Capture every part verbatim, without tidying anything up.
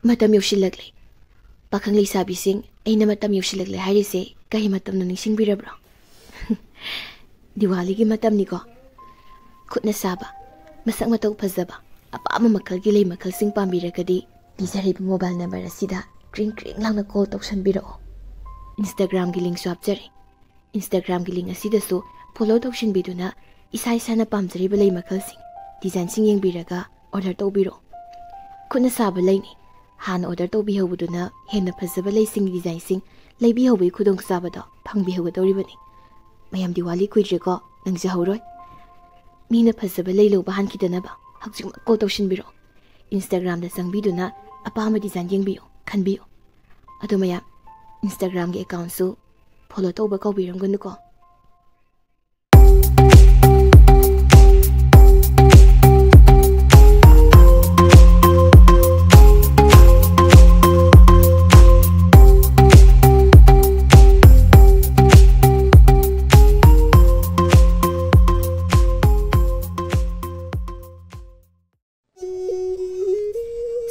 ꯃꯇꯝ ꯌꯧꯁꯤꯜꯂꯛꯂꯦ꯫ ꯄꯥꯈꯪ ꯂꯩꯁꯥꯕꯤꯁꯤꯡ, ꯑꯩꯅ ꯃꯇꯝ ꯌꯧꯁꯤꯜꯂꯛꯂꯦ ꯍꯥꯏꯔꯤꯁꯦ ꯀꯔꯤ ꯃꯇꯝꯅꯣ ꯅꯤꯡꯁꯤꯡꯕꯤꯔꯕ꯭ꯔꯣ? ꯗꯤꯋꯥꯂꯤꯒꯤ ꯃꯇꯝꯅꯤꯀꯣ꯫ ꯈꯨꯠꯅ ꯁꯥꯕ, ꯃꯁꯛ ꯃꯇꯧ ꯐꯖꯕ, ꯑꯄꯥꯝꯕ ꯃꯈꯜꯒꯤ ꯂꯩ ꯃꯈꯜꯁꯤꯡ ꯄꯥꯝꯕꯤꯔꯒꯗꯤ, ꯄꯤꯖꯔꯤꯕ ꯃꯣꯕꯥꯏꯜ ꯅꯝꯕꯔ ꯑꯁꯤꯗ ꯀ꯭ꯔꯤꯡ ꯀ꯭ꯔꯤꯡ ꯂꯥꯎꯅ ꯀꯣꯜ ꯇꯧꯁꯟꯕꯤꯔꯛꯑꯣ꯫ ꯏꯟꯁꯇꯥꯒ꯭ꯔꯥꯝꯒꯤ ꯂꯤꯡꯁꯨ ꯍꯥꯞꯆꯔꯤ꯫ ꯏꯟꯁꯇꯥꯒ꯭ꯔꯥꯝꯒꯤ ꯂꯤꯡ ꯑꯁꯤꯗꯁꯨ ꯐꯣꯂꯣ ꯇꯧꯁꯤꯟꯕꯤꯗꯨꯅ ꯏꯁꯥ ꯏꯁꯥꯅ ꯄꯥꯝꯖꯔꯤꯕ ꯂꯩ ꯃꯈꯜꯁꯤꯡ, ꯗꯤꯖꯥꯏꯟꯁꯤꯡ ꯌꯦꯡꯕꯤꯔꯒ ꯑꯣꯔꯗꯔ ꯇꯧꯕꯤꯔꯛꯑꯣ꯫ ꯈꯨꯠꯅ ꯁꯥꯕ ꯂꯩꯅꯤ꯫ ꯍꯥꯟꯅ ꯑꯣꯔꯗꯔ ꯇꯧꯕꯤꯍꯧꯕꯗꯨꯅ ꯍꯦꯟꯅ ꯐꯖꯕ ꯂꯩꯁꯤꯡꯒꯤ ꯗꯤꯖꯥꯏꯟꯁꯤꯡ ꯂꯩꯕꯤꯍꯧꯕꯒꯤ ꯈꯨꯗꯣꯡꯆꯥꯕꯗꯣ ꯐꯪꯕꯤꯍꯧꯒꯗꯧꯔꯤꯕꯅꯤ꯫ ꯃꯌꯥꯝ ꯗꯤꯋꯥꯂꯤ ꯀꯨꯏꯗ꯭ꯔꯦꯀꯣ, ꯅꯪꯖꯍꯧꯔꯣꯏ꯫ ꯃꯤꯅ ꯐꯖꯕ ꯂꯩ ꯂꯧꯕ ꯍꯥꯟꯈꯤꯗꯅꯕ ꯍꯧꯖꯤꯛꯃꯛ ꯀꯣꯜ ꯇꯧꯁꯤꯟꯕꯤꯔꯛꯑꯣ꯫ ꯏꯟꯁꯇꯥꯒ꯭ꯔꯥꯝꯗ ꯆꯪꯕꯤꯗꯨꯅ ꯑꯄꯥꯝꯕ ꯗꯤꯖꯥꯏꯟ ꯌꯦꯡꯕꯤꯌꯨ, ꯈꯟꯕꯤꯌꯨ꯫ ꯑꯗꯣ ꯃꯌꯥꯝ, ꯏꯟꯁꯇꯥꯒ꯭ꯔꯥꯝꯒꯤ ꯑꯦꯀꯥꯎꯟꯁꯨ ꯐꯣꯂꯣ ꯇꯧꯕ ꯀꯥꯎꯕꯤꯔꯝꯒꯅꯨꯀꯣ꯫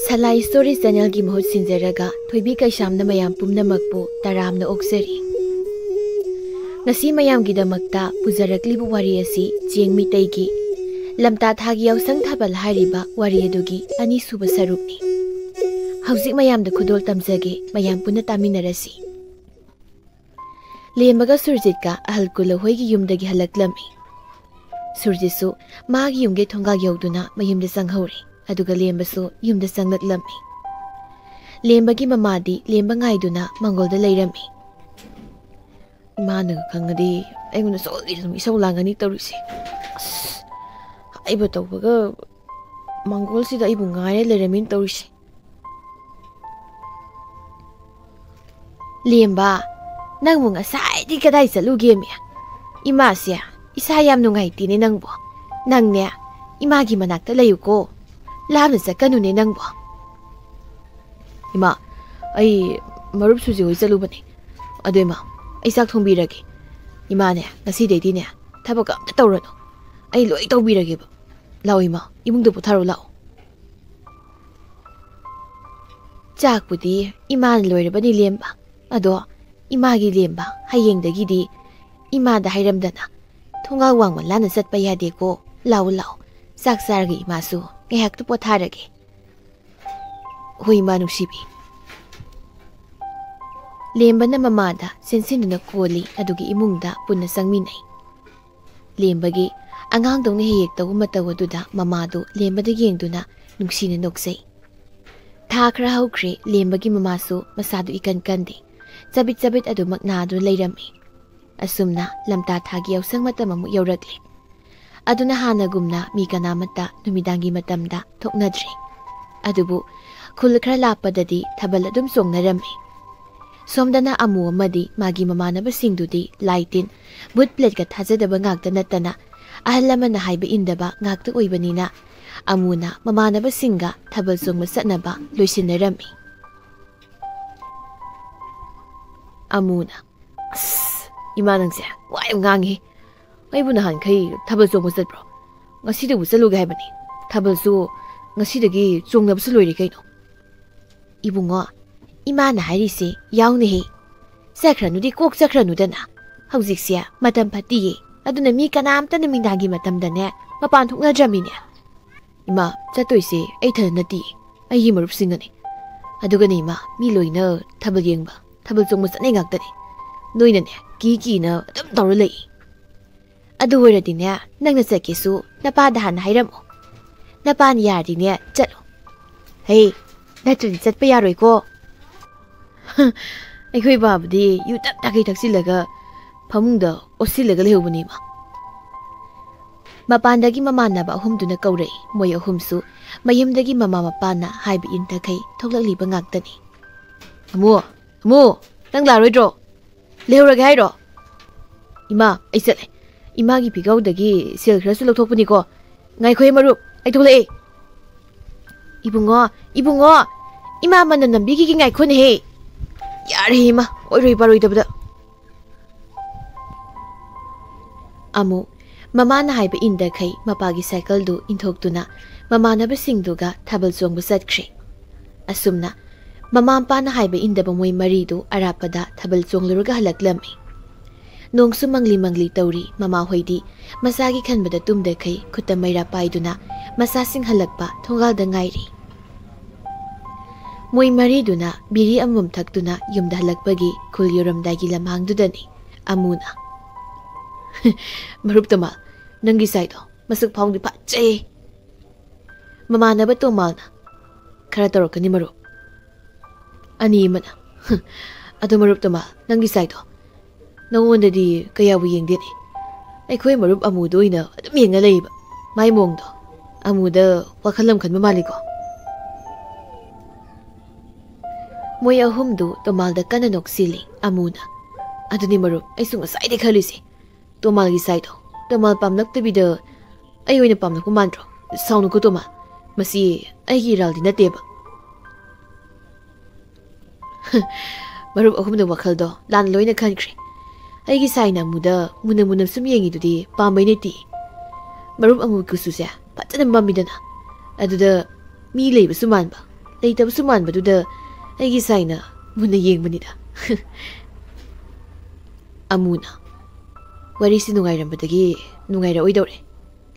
ꯁꯂꯥꯏ ꯁ꯭ꯇꯣꯔꯤ ꯆꯦꯅꯦꯜꯒꯤ ꯃꯍꯨꯠ ꯁꯤꯟꯖꯔꯒ ꯊꯣꯏꯕꯤ ꯀꯩꯁꯥꯝꯅ ꯃꯌꯥꯝ ꯄꯨꯝꯅꯃꯛꯄꯨ ꯇꯔꯥꯝꯅ ꯑꯣꯛꯆꯔꯤ꯫ ꯉꯁꯤ ꯃꯌꯥꯝꯒꯤꯗꯃꯛꯇ ꯄꯨꯖꯔꯛꯂꯤꯕ ꯋꯥꯔꯤ ꯑꯁꯤ ꯆꯦꯡ ꯃꯤꯇꯩꯒꯤ ꯂꯝꯇꯥ ꯊꯥꯒꯤ ꯌꯥꯎꯁꯪ ꯊꯥꯕꯜ ꯍꯥꯏꯔꯤꯕ ꯋꯥꯔꯤ ꯑꯗꯨꯒꯤ ꯑꯅꯤꯁꯨꯕ ꯁꯔꯨꯛꯅꯤ꯫ ꯍꯧꯖꯤꯛ ꯃꯌꯥꯝꯗ ꯈꯨꯗꯣꯜ ꯇꯝꯖꯒꯦ, ꯃꯌꯥꯝ ꯄꯨꯟꯅ ꯇꯥꯃꯤꯟꯅꯔꯁꯤ꯫ ꯂꯦꯝꯕꯒ ꯁꯨꯔꯖꯤꯠꯀ ꯑꯍꯜ ꯀꯨꯂꯍꯣꯏꯒꯤ ꯌꯨꯝꯗꯒꯤ ꯍꯜꯂꯛꯂꯝꯃꯤ꯫ ꯁꯨꯔꯖꯤꯠꯁꯨ ꯃꯥꯒꯤ ꯌꯨꯝꯒꯤ ꯊꯣꯡꯒꯥꯜ ꯌꯧꯗꯨꯅ ꯃꯌꯨꯝꯗ ꯆꯪꯍꯧꯔꯦ, ꯑꯗꯨꯒ ꯂꯦꯝꯕꯁꯨ ꯌꯨꯝꯗ ꯆꯪꯂꯛꯂꯝꯃꯤ꯫ ꯂꯦꯝꯕꯒꯤ ꯃꯃꯥꯗꯤ ꯂꯦꯝꯕ ꯉꯥꯏꯗꯨꯅ ꯃꯪꯒꯣꯜꯗ ꯂꯩꯔꯝꯃꯤ꯫ "ꯏꯃꯥꯅꯒ ꯈꯪꯉꯗꯤ ꯑꯩꯉꯣꯟꯗ ꯁꯣꯏꯗꯅ ꯑꯗꯨꯝ ꯏꯁꯧ ꯂꯥꯡꯒꯅꯤ ꯇꯧꯔꯤꯁꯦ꯫ ꯑꯁ, ꯍꯥꯏꯕ ꯇꯧꯕꯒ ꯃꯪꯒꯣꯜꯁꯤꯗ ꯑꯩꯕꯨ ꯉꯥꯏꯔꯦ ꯂꯩꯔꯝꯃꯤꯅ ꯇꯧꯔꯤꯁꯦ꯫" "ꯂꯦꯝꯕ, ꯅꯪꯕꯨ ꯉꯁꯥꯏꯗꯤ ꯀꯗꯥꯏ ꯆꯠꯂꯨꯒꯦꯃꯤ? ꯏꯃꯥꯁꯦ ꯏꯁꯥ ꯌꯥꯝ ꯅꯨꯡꯉꯥꯏꯇꯦꯅꯦ ꯅꯪꯕꯨ꯫ ꯅꯪꯅꯦ ꯏꯃꯥꯒꯤ ꯃꯅꯥꯛꯇ ꯂꯩꯌꯨꯀꯣ꯫ ꯂꯥꯞꯅ ꯆꯠꯀꯅꯨꯅꯦ ꯅꯪꯕꯨ꯫" "ꯏꯃꯥ, ꯑꯩ ꯃꯔꯨꯞ ꯁꯨꯖꯤ ꯍꯣꯏ ꯆꯠꯂꯨꯕꯅꯦ꯫ ꯑꯗꯣ ꯏꯃꯥ, ꯑꯩ ꯆꯥꯛ ꯊꯣꯡꯕꯤꯔꯒꯦ꯫ ꯏꯃꯥꯅꯦ, ꯉꯁꯤꯗꯩꯗꯤꯅꯦ ꯊꯕꯛ ꯑꯝꯇ ꯇꯧꯔꯅꯨ꯫ ꯑꯩ ꯂꯣꯏ ꯇꯧꯕꯤꯔꯒꯦꯕ꯫ ꯂꯥꯛꯑꯣ ꯏꯃꯥ, ꯏꯃꯨꯡꯗ ꯄꯣꯊꯥꯔꯣ ꯂꯥꯛꯑꯣ꯫" "ꯆꯥꯛꯄꯨꯗꯤ ꯏꯃꯥꯅ ꯂꯣꯏꯔꯕꯅꯤ, ꯂꯦꯝꯕ꯫ ꯑꯗꯣ ꯏꯃꯥꯒꯤ ꯂꯦꯝꯕ, ꯍꯌꯦꯡꯗꯒꯤꯗꯤ ꯏꯃꯥꯗ ꯍꯥꯏꯔꯝꯗꯅ ꯊꯣꯡꯒꯥꯜ ꯋꯥꯡꯃ ꯂꯥꯟꯅ ꯆꯠꯄ ꯌꯥꯗꯦꯀꯣ꯫ ꯂꯥꯛꯑꯣ, ꯂꯥꯛꯑꯣ, ꯆꯥꯛ ꯆꯥꯔꯒ ꯏꯃꯥꯁꯨ ꯉꯥꯏꯍꯥꯛꯇ ꯄꯣꯊꯥꯔꯒꯦ꯫" "ꯍꯣꯏ, ꯏꯃꯥ ꯅꯨꯡꯁꯤꯕꯤ꯫" ꯂꯦꯝꯕꯅ ꯃꯃꯥꯗ ꯆꯦꯟꯁꯤꯟꯗꯨꯅ ꯀꯣꯜꯂꯤ, ꯑꯗꯨꯒꯤ ꯏꯃꯨꯡꯗ ꯄꯨꯟꯅ ꯆꯪꯃꯤꯟꯅꯩ꯫ ꯂꯦꯝꯕꯒꯤ ꯑꯉꯥꯡꯗꯧꯅ ꯍꯦꯛ ꯍꯦꯛ ꯇꯧꯕ ꯃꯇꯧ ꯑꯗꯨꯗ ꯃꯃꯥꯗꯨ ꯂꯦꯝꯕꯗ ꯌꯦꯡꯗꯨꯅ ꯅꯨꯡꯁꯤꯅ ꯅꯣꯛꯆꯩ꯫ ꯊꯥ ꯈꯔ ꯍꯧꯈ꯭ꯔꯦ, ꯂꯦꯝꯕꯒꯤ ꯃꯃꯥꯁꯨ ꯃꯁꯥꯗꯨ ꯏꯀꯟ ꯀꯟꯗꯦ꯫ ꯆꯕꯤꯠ ꯆꯕꯤꯠ ꯑꯗꯨꯃꯛ ꯅꯥꯗꯨꯅ ꯂꯩꯔꯝꯃꯤ꯫ ꯑꯁꯨꯝꯅ ꯂꯝꯇꯥ ꯊꯥꯒꯤ ꯌꯥꯎꯁꯪ ꯃꯇꯝ ꯑꯃꯨꯛ ꯌꯧꯔꯛꯂꯦ꯫ ꯑꯗꯨꯅ ꯍꯥꯟꯅꯒꯨꯝꯅ ꯃꯤ ꯀꯅꯥꯃꯠꯇ ꯅꯨꯃꯤꯗꯥꯡꯒꯤ ꯃꯇꯝꯗ ꯊꯣꯛꯅꯗ꯭ꯔꯦ꯫ ꯑꯗꯨꯕꯨ ꯈꯨꯜ ꯈꯔ ꯂꯥꯞꯄꯗꯗꯤ ꯊꯥꯕꯜ ꯑꯗꯨꯝ ꯆꯣꯡꯅꯔꯝꯃꯤ꯫ ꯁꯣꯝꯗꯅ ꯑꯃꯨ ꯑꯃꯗꯤ ꯃꯥꯒꯤ ꯃꯃꯥꯟꯅꯕꯁꯤꯡꯗꯨꯗꯤ ꯂꯥꯏ ꯇꯤꯟ, ꯚꯨꯠ ꯄ꯭ꯂꯦꯠꯀ ꯊꯥꯖꯗꯕ ꯉꯥꯛꯇ ꯅꯠꯇꯅ ꯑꯍꯜ ꯂꯃꯟꯅ ꯍꯥꯏꯕ ꯏꯟꯗꯕ ꯉꯥꯛꯇ ꯑꯣꯏꯕꯅꯤꯅ ꯑꯃꯨꯅ ꯃꯃꯥꯟꯅꯕꯁꯤꯡꯒ ꯊꯥꯕꯜ ꯆꯣꯡꯕ ꯆꯠꯅꯕ ꯂꯣꯏꯁꯤꯟꯅꯔꯝꯃꯤ꯫ ꯑꯃꯨꯅ, "ꯑꯁ, ꯏꯃꯥ ꯅꯪꯁꯦ ꯋꯥ ꯌꯥꯝ ꯉꯥꯡꯉꯤ꯫ ꯑꯩꯕꯨ ꯅꯍꯥꯟꯈꯩ ꯊꯥꯕꯜ ꯆꯣꯡꯕ ꯆꯠꯄ꯭ꯔꯣ? ꯉꯁꯤꯗꯕꯨ ꯆꯠꯂꯨꯒꯦ ꯍꯥꯏꯕꯅꯤ꯫ ꯊꯥꯕꯜꯁꯨ ꯉꯁꯤꯗꯒꯤ ꯆꯣꯡꯅꯕꯁꯨ ꯂꯣꯏꯔꯦ ꯀꯩꯅꯣ꯫" "ꯏꯕꯨꯡꯉꯣ, ꯏꯃꯥꯅ ꯍꯥꯏꯔꯤꯁꯦ ꯌꯥꯎꯅꯦꯍꯦ꯫ ꯆꯠꯈ꯭ꯔꯅꯨꯗꯤ ꯀꯣꯛ ꯆꯠꯈ꯭ꯔꯅꯨꯗꯅ꯫ ꯍꯧꯖꯤꯛꯁꯦ ꯃꯇꯝ ꯐꯠꯇꯤꯌꯦ꯫ ꯑꯗꯨꯅ ꯃꯤ ꯀꯅꯥꯝꯇ ꯅꯨꯃꯤꯗꯥꯡꯒꯤ ꯃꯇꯝꯗꯅꯦ ꯃꯄꯥꯟ ꯊꯣꯛꯅꯗ꯭ꯔꯃꯤꯅꯦ꯫" "ꯏꯃꯥ, ꯆꯠꯇꯣꯏꯁꯦ ꯑꯩ ꯊꯟꯅ ꯅꯠꯇꯤꯌꯦ꯫ ꯑꯩꯒꯤ ꯃꯔꯨꯞꯁꯤꯡꯒꯅꯤ꯫ ꯑꯗꯨꯒꯅꯦ ꯏꯃꯥ, ꯃꯤ ꯂꯣꯏꯅ ꯊꯥꯕꯜ ꯌꯦꯡꯕ, ꯊꯥꯕꯜ ꯆꯣꯡꯕ ꯆꯠꯅꯩ ꯉꯥꯛꯇꯅꯤ꯫ ꯅꯣꯏꯅꯅꯦ ꯀꯤ ꯀꯤꯅ ꯑꯗꯨꯝ ꯇꯧꯔ ꯂꯩ꯫ ꯑꯗꯨ ꯑꯣꯏꯔꯗꯤꯅꯦ, ꯅꯪꯅ ꯆꯠꯀꯦꯁꯨ ꯅꯄꯥꯗ ꯍꯥꯟꯅ ꯍꯥꯏꯔꯝꯃꯣ꯫ ꯅꯄꯥꯅ ꯌꯥꯔꯗꯤꯅꯦ ꯆꯠꯂꯣ꯫ ꯍꯦ, ꯅꯠꯇ꯭ꯔꯗꯤ ꯆꯠꯄ ꯌꯥꯔꯣꯏꯀꯣ꯫" ꯑꯩꯈꯣꯏ ꯕꯥꯕꯨꯗꯤ ꯌꯨ ꯇꯞ ꯇꯈꯩ ꯊꯛꯆꯤꯜꯂꯒ ꯐꯃꯨꯡꯗ ꯑꯣꯠꯁꯤꯜꯂꯒ ꯂꯩꯍꯧꯕꯅꯤ, ꯏꯃꯥ꯫ ꯃꯄꯥꯟꯗꯒꯤ ꯃꯃꯥꯟꯅꯕ ꯑꯍꯨꯝꯗꯨꯅ ꯀꯧꯔꯛꯏ꯫ ꯃꯣꯏ ꯑꯍꯨꯝꯁꯨ ꯃꯌꯨꯝꯗꯒꯤ ꯃꯃꯥ ꯃꯄꯥꯅ ꯍꯥꯏꯕ ꯏꯟꯊꯈꯩ ꯊꯣꯛꯂꯛꯂꯤꯕ ꯉꯥꯛꯇꯅꯤ꯫ "ꯑꯃꯨ, ꯑꯃꯨ, ꯅꯪ ꯂꯥꯛꯑꯔꯣꯏꯗ꯭ꯔꯣ? ꯂꯩꯍꯧꯔꯒꯦ ꯍꯥꯏꯔꯣ?" "ꯏꯃꯥ, ꯑꯩ ꯆꯠꯂꯦ꯫ ꯏꯃꯥꯒꯤ ꯐꯤꯒꯥꯎꯗꯒꯤ ꯁꯦꯜ ꯈꯔꯁꯨ ꯂꯧꯊꯣꯛꯄꯅꯤꯀꯣ꯫ ꯉꯥꯏꯈꯣꯍꯦ ꯃꯔꯨꯞ, ꯑꯩ ꯊꯣꯛꯂꯛꯑꯦ꯫" "ꯏꯕꯨꯡꯉꯣ, ꯏꯕꯨꯡꯉꯣ, ꯏꯃꯥ ꯃꯅꯝ ꯅꯝꯕꯤꯈꯤꯒꯦ, ꯉꯥꯏꯈꯣꯅꯦꯍꯦ꯫" "ꯌꯥꯔꯦ ꯏꯃꯥ, ꯑꯣꯏꯔꯣꯏ ꯄꯥꯔꯣꯏꯗꯕꯗ꯫" ꯑꯃꯨ ꯃꯃꯥꯅ ꯍꯥꯏꯕ ꯏꯟꯗꯈꯩ ꯃꯄꯥꯒꯤ ꯁꯥꯏꯀꯜꯗꯨ ꯏꯟꯊꯣꯛꯇꯨꯅ ꯃꯃꯥꯟꯅꯕꯁꯤꯡꯗꯨꯒ ꯊꯥꯕꯜ ꯆꯣꯡꯕ ꯆꯠꯈ꯭ꯔꯦ꯫ ꯑꯁꯨꯝꯅ ꯃꯃꯥ ꯃꯄꯥꯅ ꯍꯥꯏꯕ ꯏꯟꯗꯕ ꯃꯣꯏ ꯃꯔꯤꯗꯨ ꯑꯔꯥꯞꯄꯗ ꯊꯥꯕꯜ ꯆꯣꯡꯂꯨꯔꯒ ꯍꯜꯂꯛꯂꯝꯃꯤ꯫ ꯅꯣꯡꯁꯨ ꯃꯪꯂꯤ ꯃꯪꯂꯤ ꯇꯧꯔꯤ꯫ ꯃꯃꯥꯍꯣꯏꯗꯤ ꯃꯁꯥꯒꯤ ꯈꯟꯕꯗ ꯇꯨꯝꯗꯈꯩ ꯈꯨꯠꯇ ꯃꯩꯔꯥ ꯄꯥꯏꯗꯨꯅ ꯃꯁꯥꯁꯤꯡ ꯍꯜꯂꯛꯄ ꯊꯣꯡꯒꯥꯜꯗ ꯉꯥꯏꯔꯤ꯫ ꯃꯣꯏ ꯃꯔꯤꯗꯨꯅ ꯕꯤꯔꯤ ꯑꯃꯃꯝ ꯊꯛꯇꯨꯅ ꯌꯨꯝꯗ ꯍꯜꯂꯛꯄꯒꯤ ꯈꯨꯜ ꯌꯧꯔꯝꯗꯥꯏꯒꯤ ꯂꯝꯍꯥꯡꯗꯨꯗꯅꯤ ꯑꯃꯨꯅ, "ꯃꯔꯨꯞ ꯇꯣꯃꯥꯜ, ꯅꯪꯒꯤ ꯁꯥꯏꯗꯣ ꯃꯁꯛ ꯐꯥꯎꯗꯤ ꯐꯖꯩ!" ꯃꯃꯥꯟꯅꯕ ꯇꯣꯃꯥꯜꯅ, "ꯈꯔ ꯇꯧꯔꯛꯀꯅꯤ ꯃꯔꯨꯞ"꯫ ꯑꯅꯤ ꯑꯃꯅ, "ꯑꯗꯣ ꯃꯔꯨꯞ ꯇꯣꯃꯥꯜ, ꯅꯪꯒꯤ ꯁꯥꯏꯗꯣ ꯅꯉꯣꯟꯗꯗꯤ ꯀꯌꯥꯕꯨ ꯌꯦꯡꯗꯦꯅꯦ꯫ ꯑꯩꯈꯣꯏ ꯃꯔꯨꯞ ꯑꯃꯨꯗ ꯑꯣꯏꯅ ꯑꯗꯨꯝ ꯌꯦꯡꯉ ꯂꯩꯌꯦꯕ꯫ ꯃꯥꯏ ꯃꯑꯣꯡꯗꯣ ꯑꯃꯨꯗ ꯋꯥꯈꯜ ꯑꯃ ꯈꯟꯕ ꯃꯥꯜꯂꯤꯀꯣ"꯫ ꯃꯣꯏ ꯑꯍꯨꯝꯗꯨ ꯇꯣꯃꯥꯜꯗ ꯀꯟꯅ ꯅꯣꯛꯁꯤꯜꯂꯤ꯫ ꯑꯃꯨꯅ, "ꯑꯗꯨꯅꯤ ꯃꯔꯨꯞ, ꯑꯩꯁꯨ ꯉꯁꯥꯏꯗꯩ ꯈꯜꯂꯤꯁꯦ꯫ ꯇꯣꯃꯥꯜꯒꯤ ꯁꯥꯏꯗꯣ ꯇꯣꯃꯥꯜ ꯄꯥꯝꯂꯛꯇꯕꯤꯗ ꯑꯩ ꯑꯣꯏꯅ ꯄꯥꯝꯂꯛꯄ ꯃꯥꯟꯗ꯭ꯔꯣ? ꯁꯥꯎꯅꯨꯀꯣ ꯇꯣꯃꯥꯜ, ꯃꯁꯤ ꯑꯩꯒꯤ ꯏꯔꯥꯜꯗꯤ ꯅꯠꯇꯦꯕ"꯫ ꯃꯔꯨꯞ ꯑꯍꯨꯝꯅ ꯋꯥꯈꯜꯗꯣ ꯂꯥꯟꯅ ꯂꯣꯏꯅ ꯈꯟꯈ꯭ꯔꯦ꯫ ꯑꯩꯒꯤ ꯁꯥꯏꯅ ꯑꯃꯨꯗ ꯃꯨꯟꯅ ꯃꯨꯟꯅ ꯁꯨꯝ ꯌꯦꯡꯉꯤꯗꯨꯗꯤ ꯄꯥꯝꯕꯩ ꯅꯠꯇꯦ꯫ ꯃꯔꯨꯞ ꯑꯃꯨ ꯀꯨꯆꯨꯁꯦ ꯐꯖꯅ ꯃꯝꯃꯤꯗꯅ꯫ ꯑꯗꯨꯗ ꯃꯤ ꯂꯩꯕꯁꯨ ꯃꯥꯟꯕ, ꯂꯩꯇꯕꯁꯨ ꯃꯥꯟꯕꯗꯨꯗ ꯑꯩꯒꯤ ꯁꯥꯏꯅ ꯃꯨꯟꯅ ꯌꯦꯡꯕꯅꯤꯗ꯫ ꯑꯃꯨꯅ, "ꯋꯥꯔꯤꯁꯤ ꯅꯨꯡꯉꯥꯏꯔꯝꯕꯗꯒꯤ ꯅꯨꯡꯉꯥꯏꯔꯛꯑꯣꯏꯗꯧꯔꯦ꯫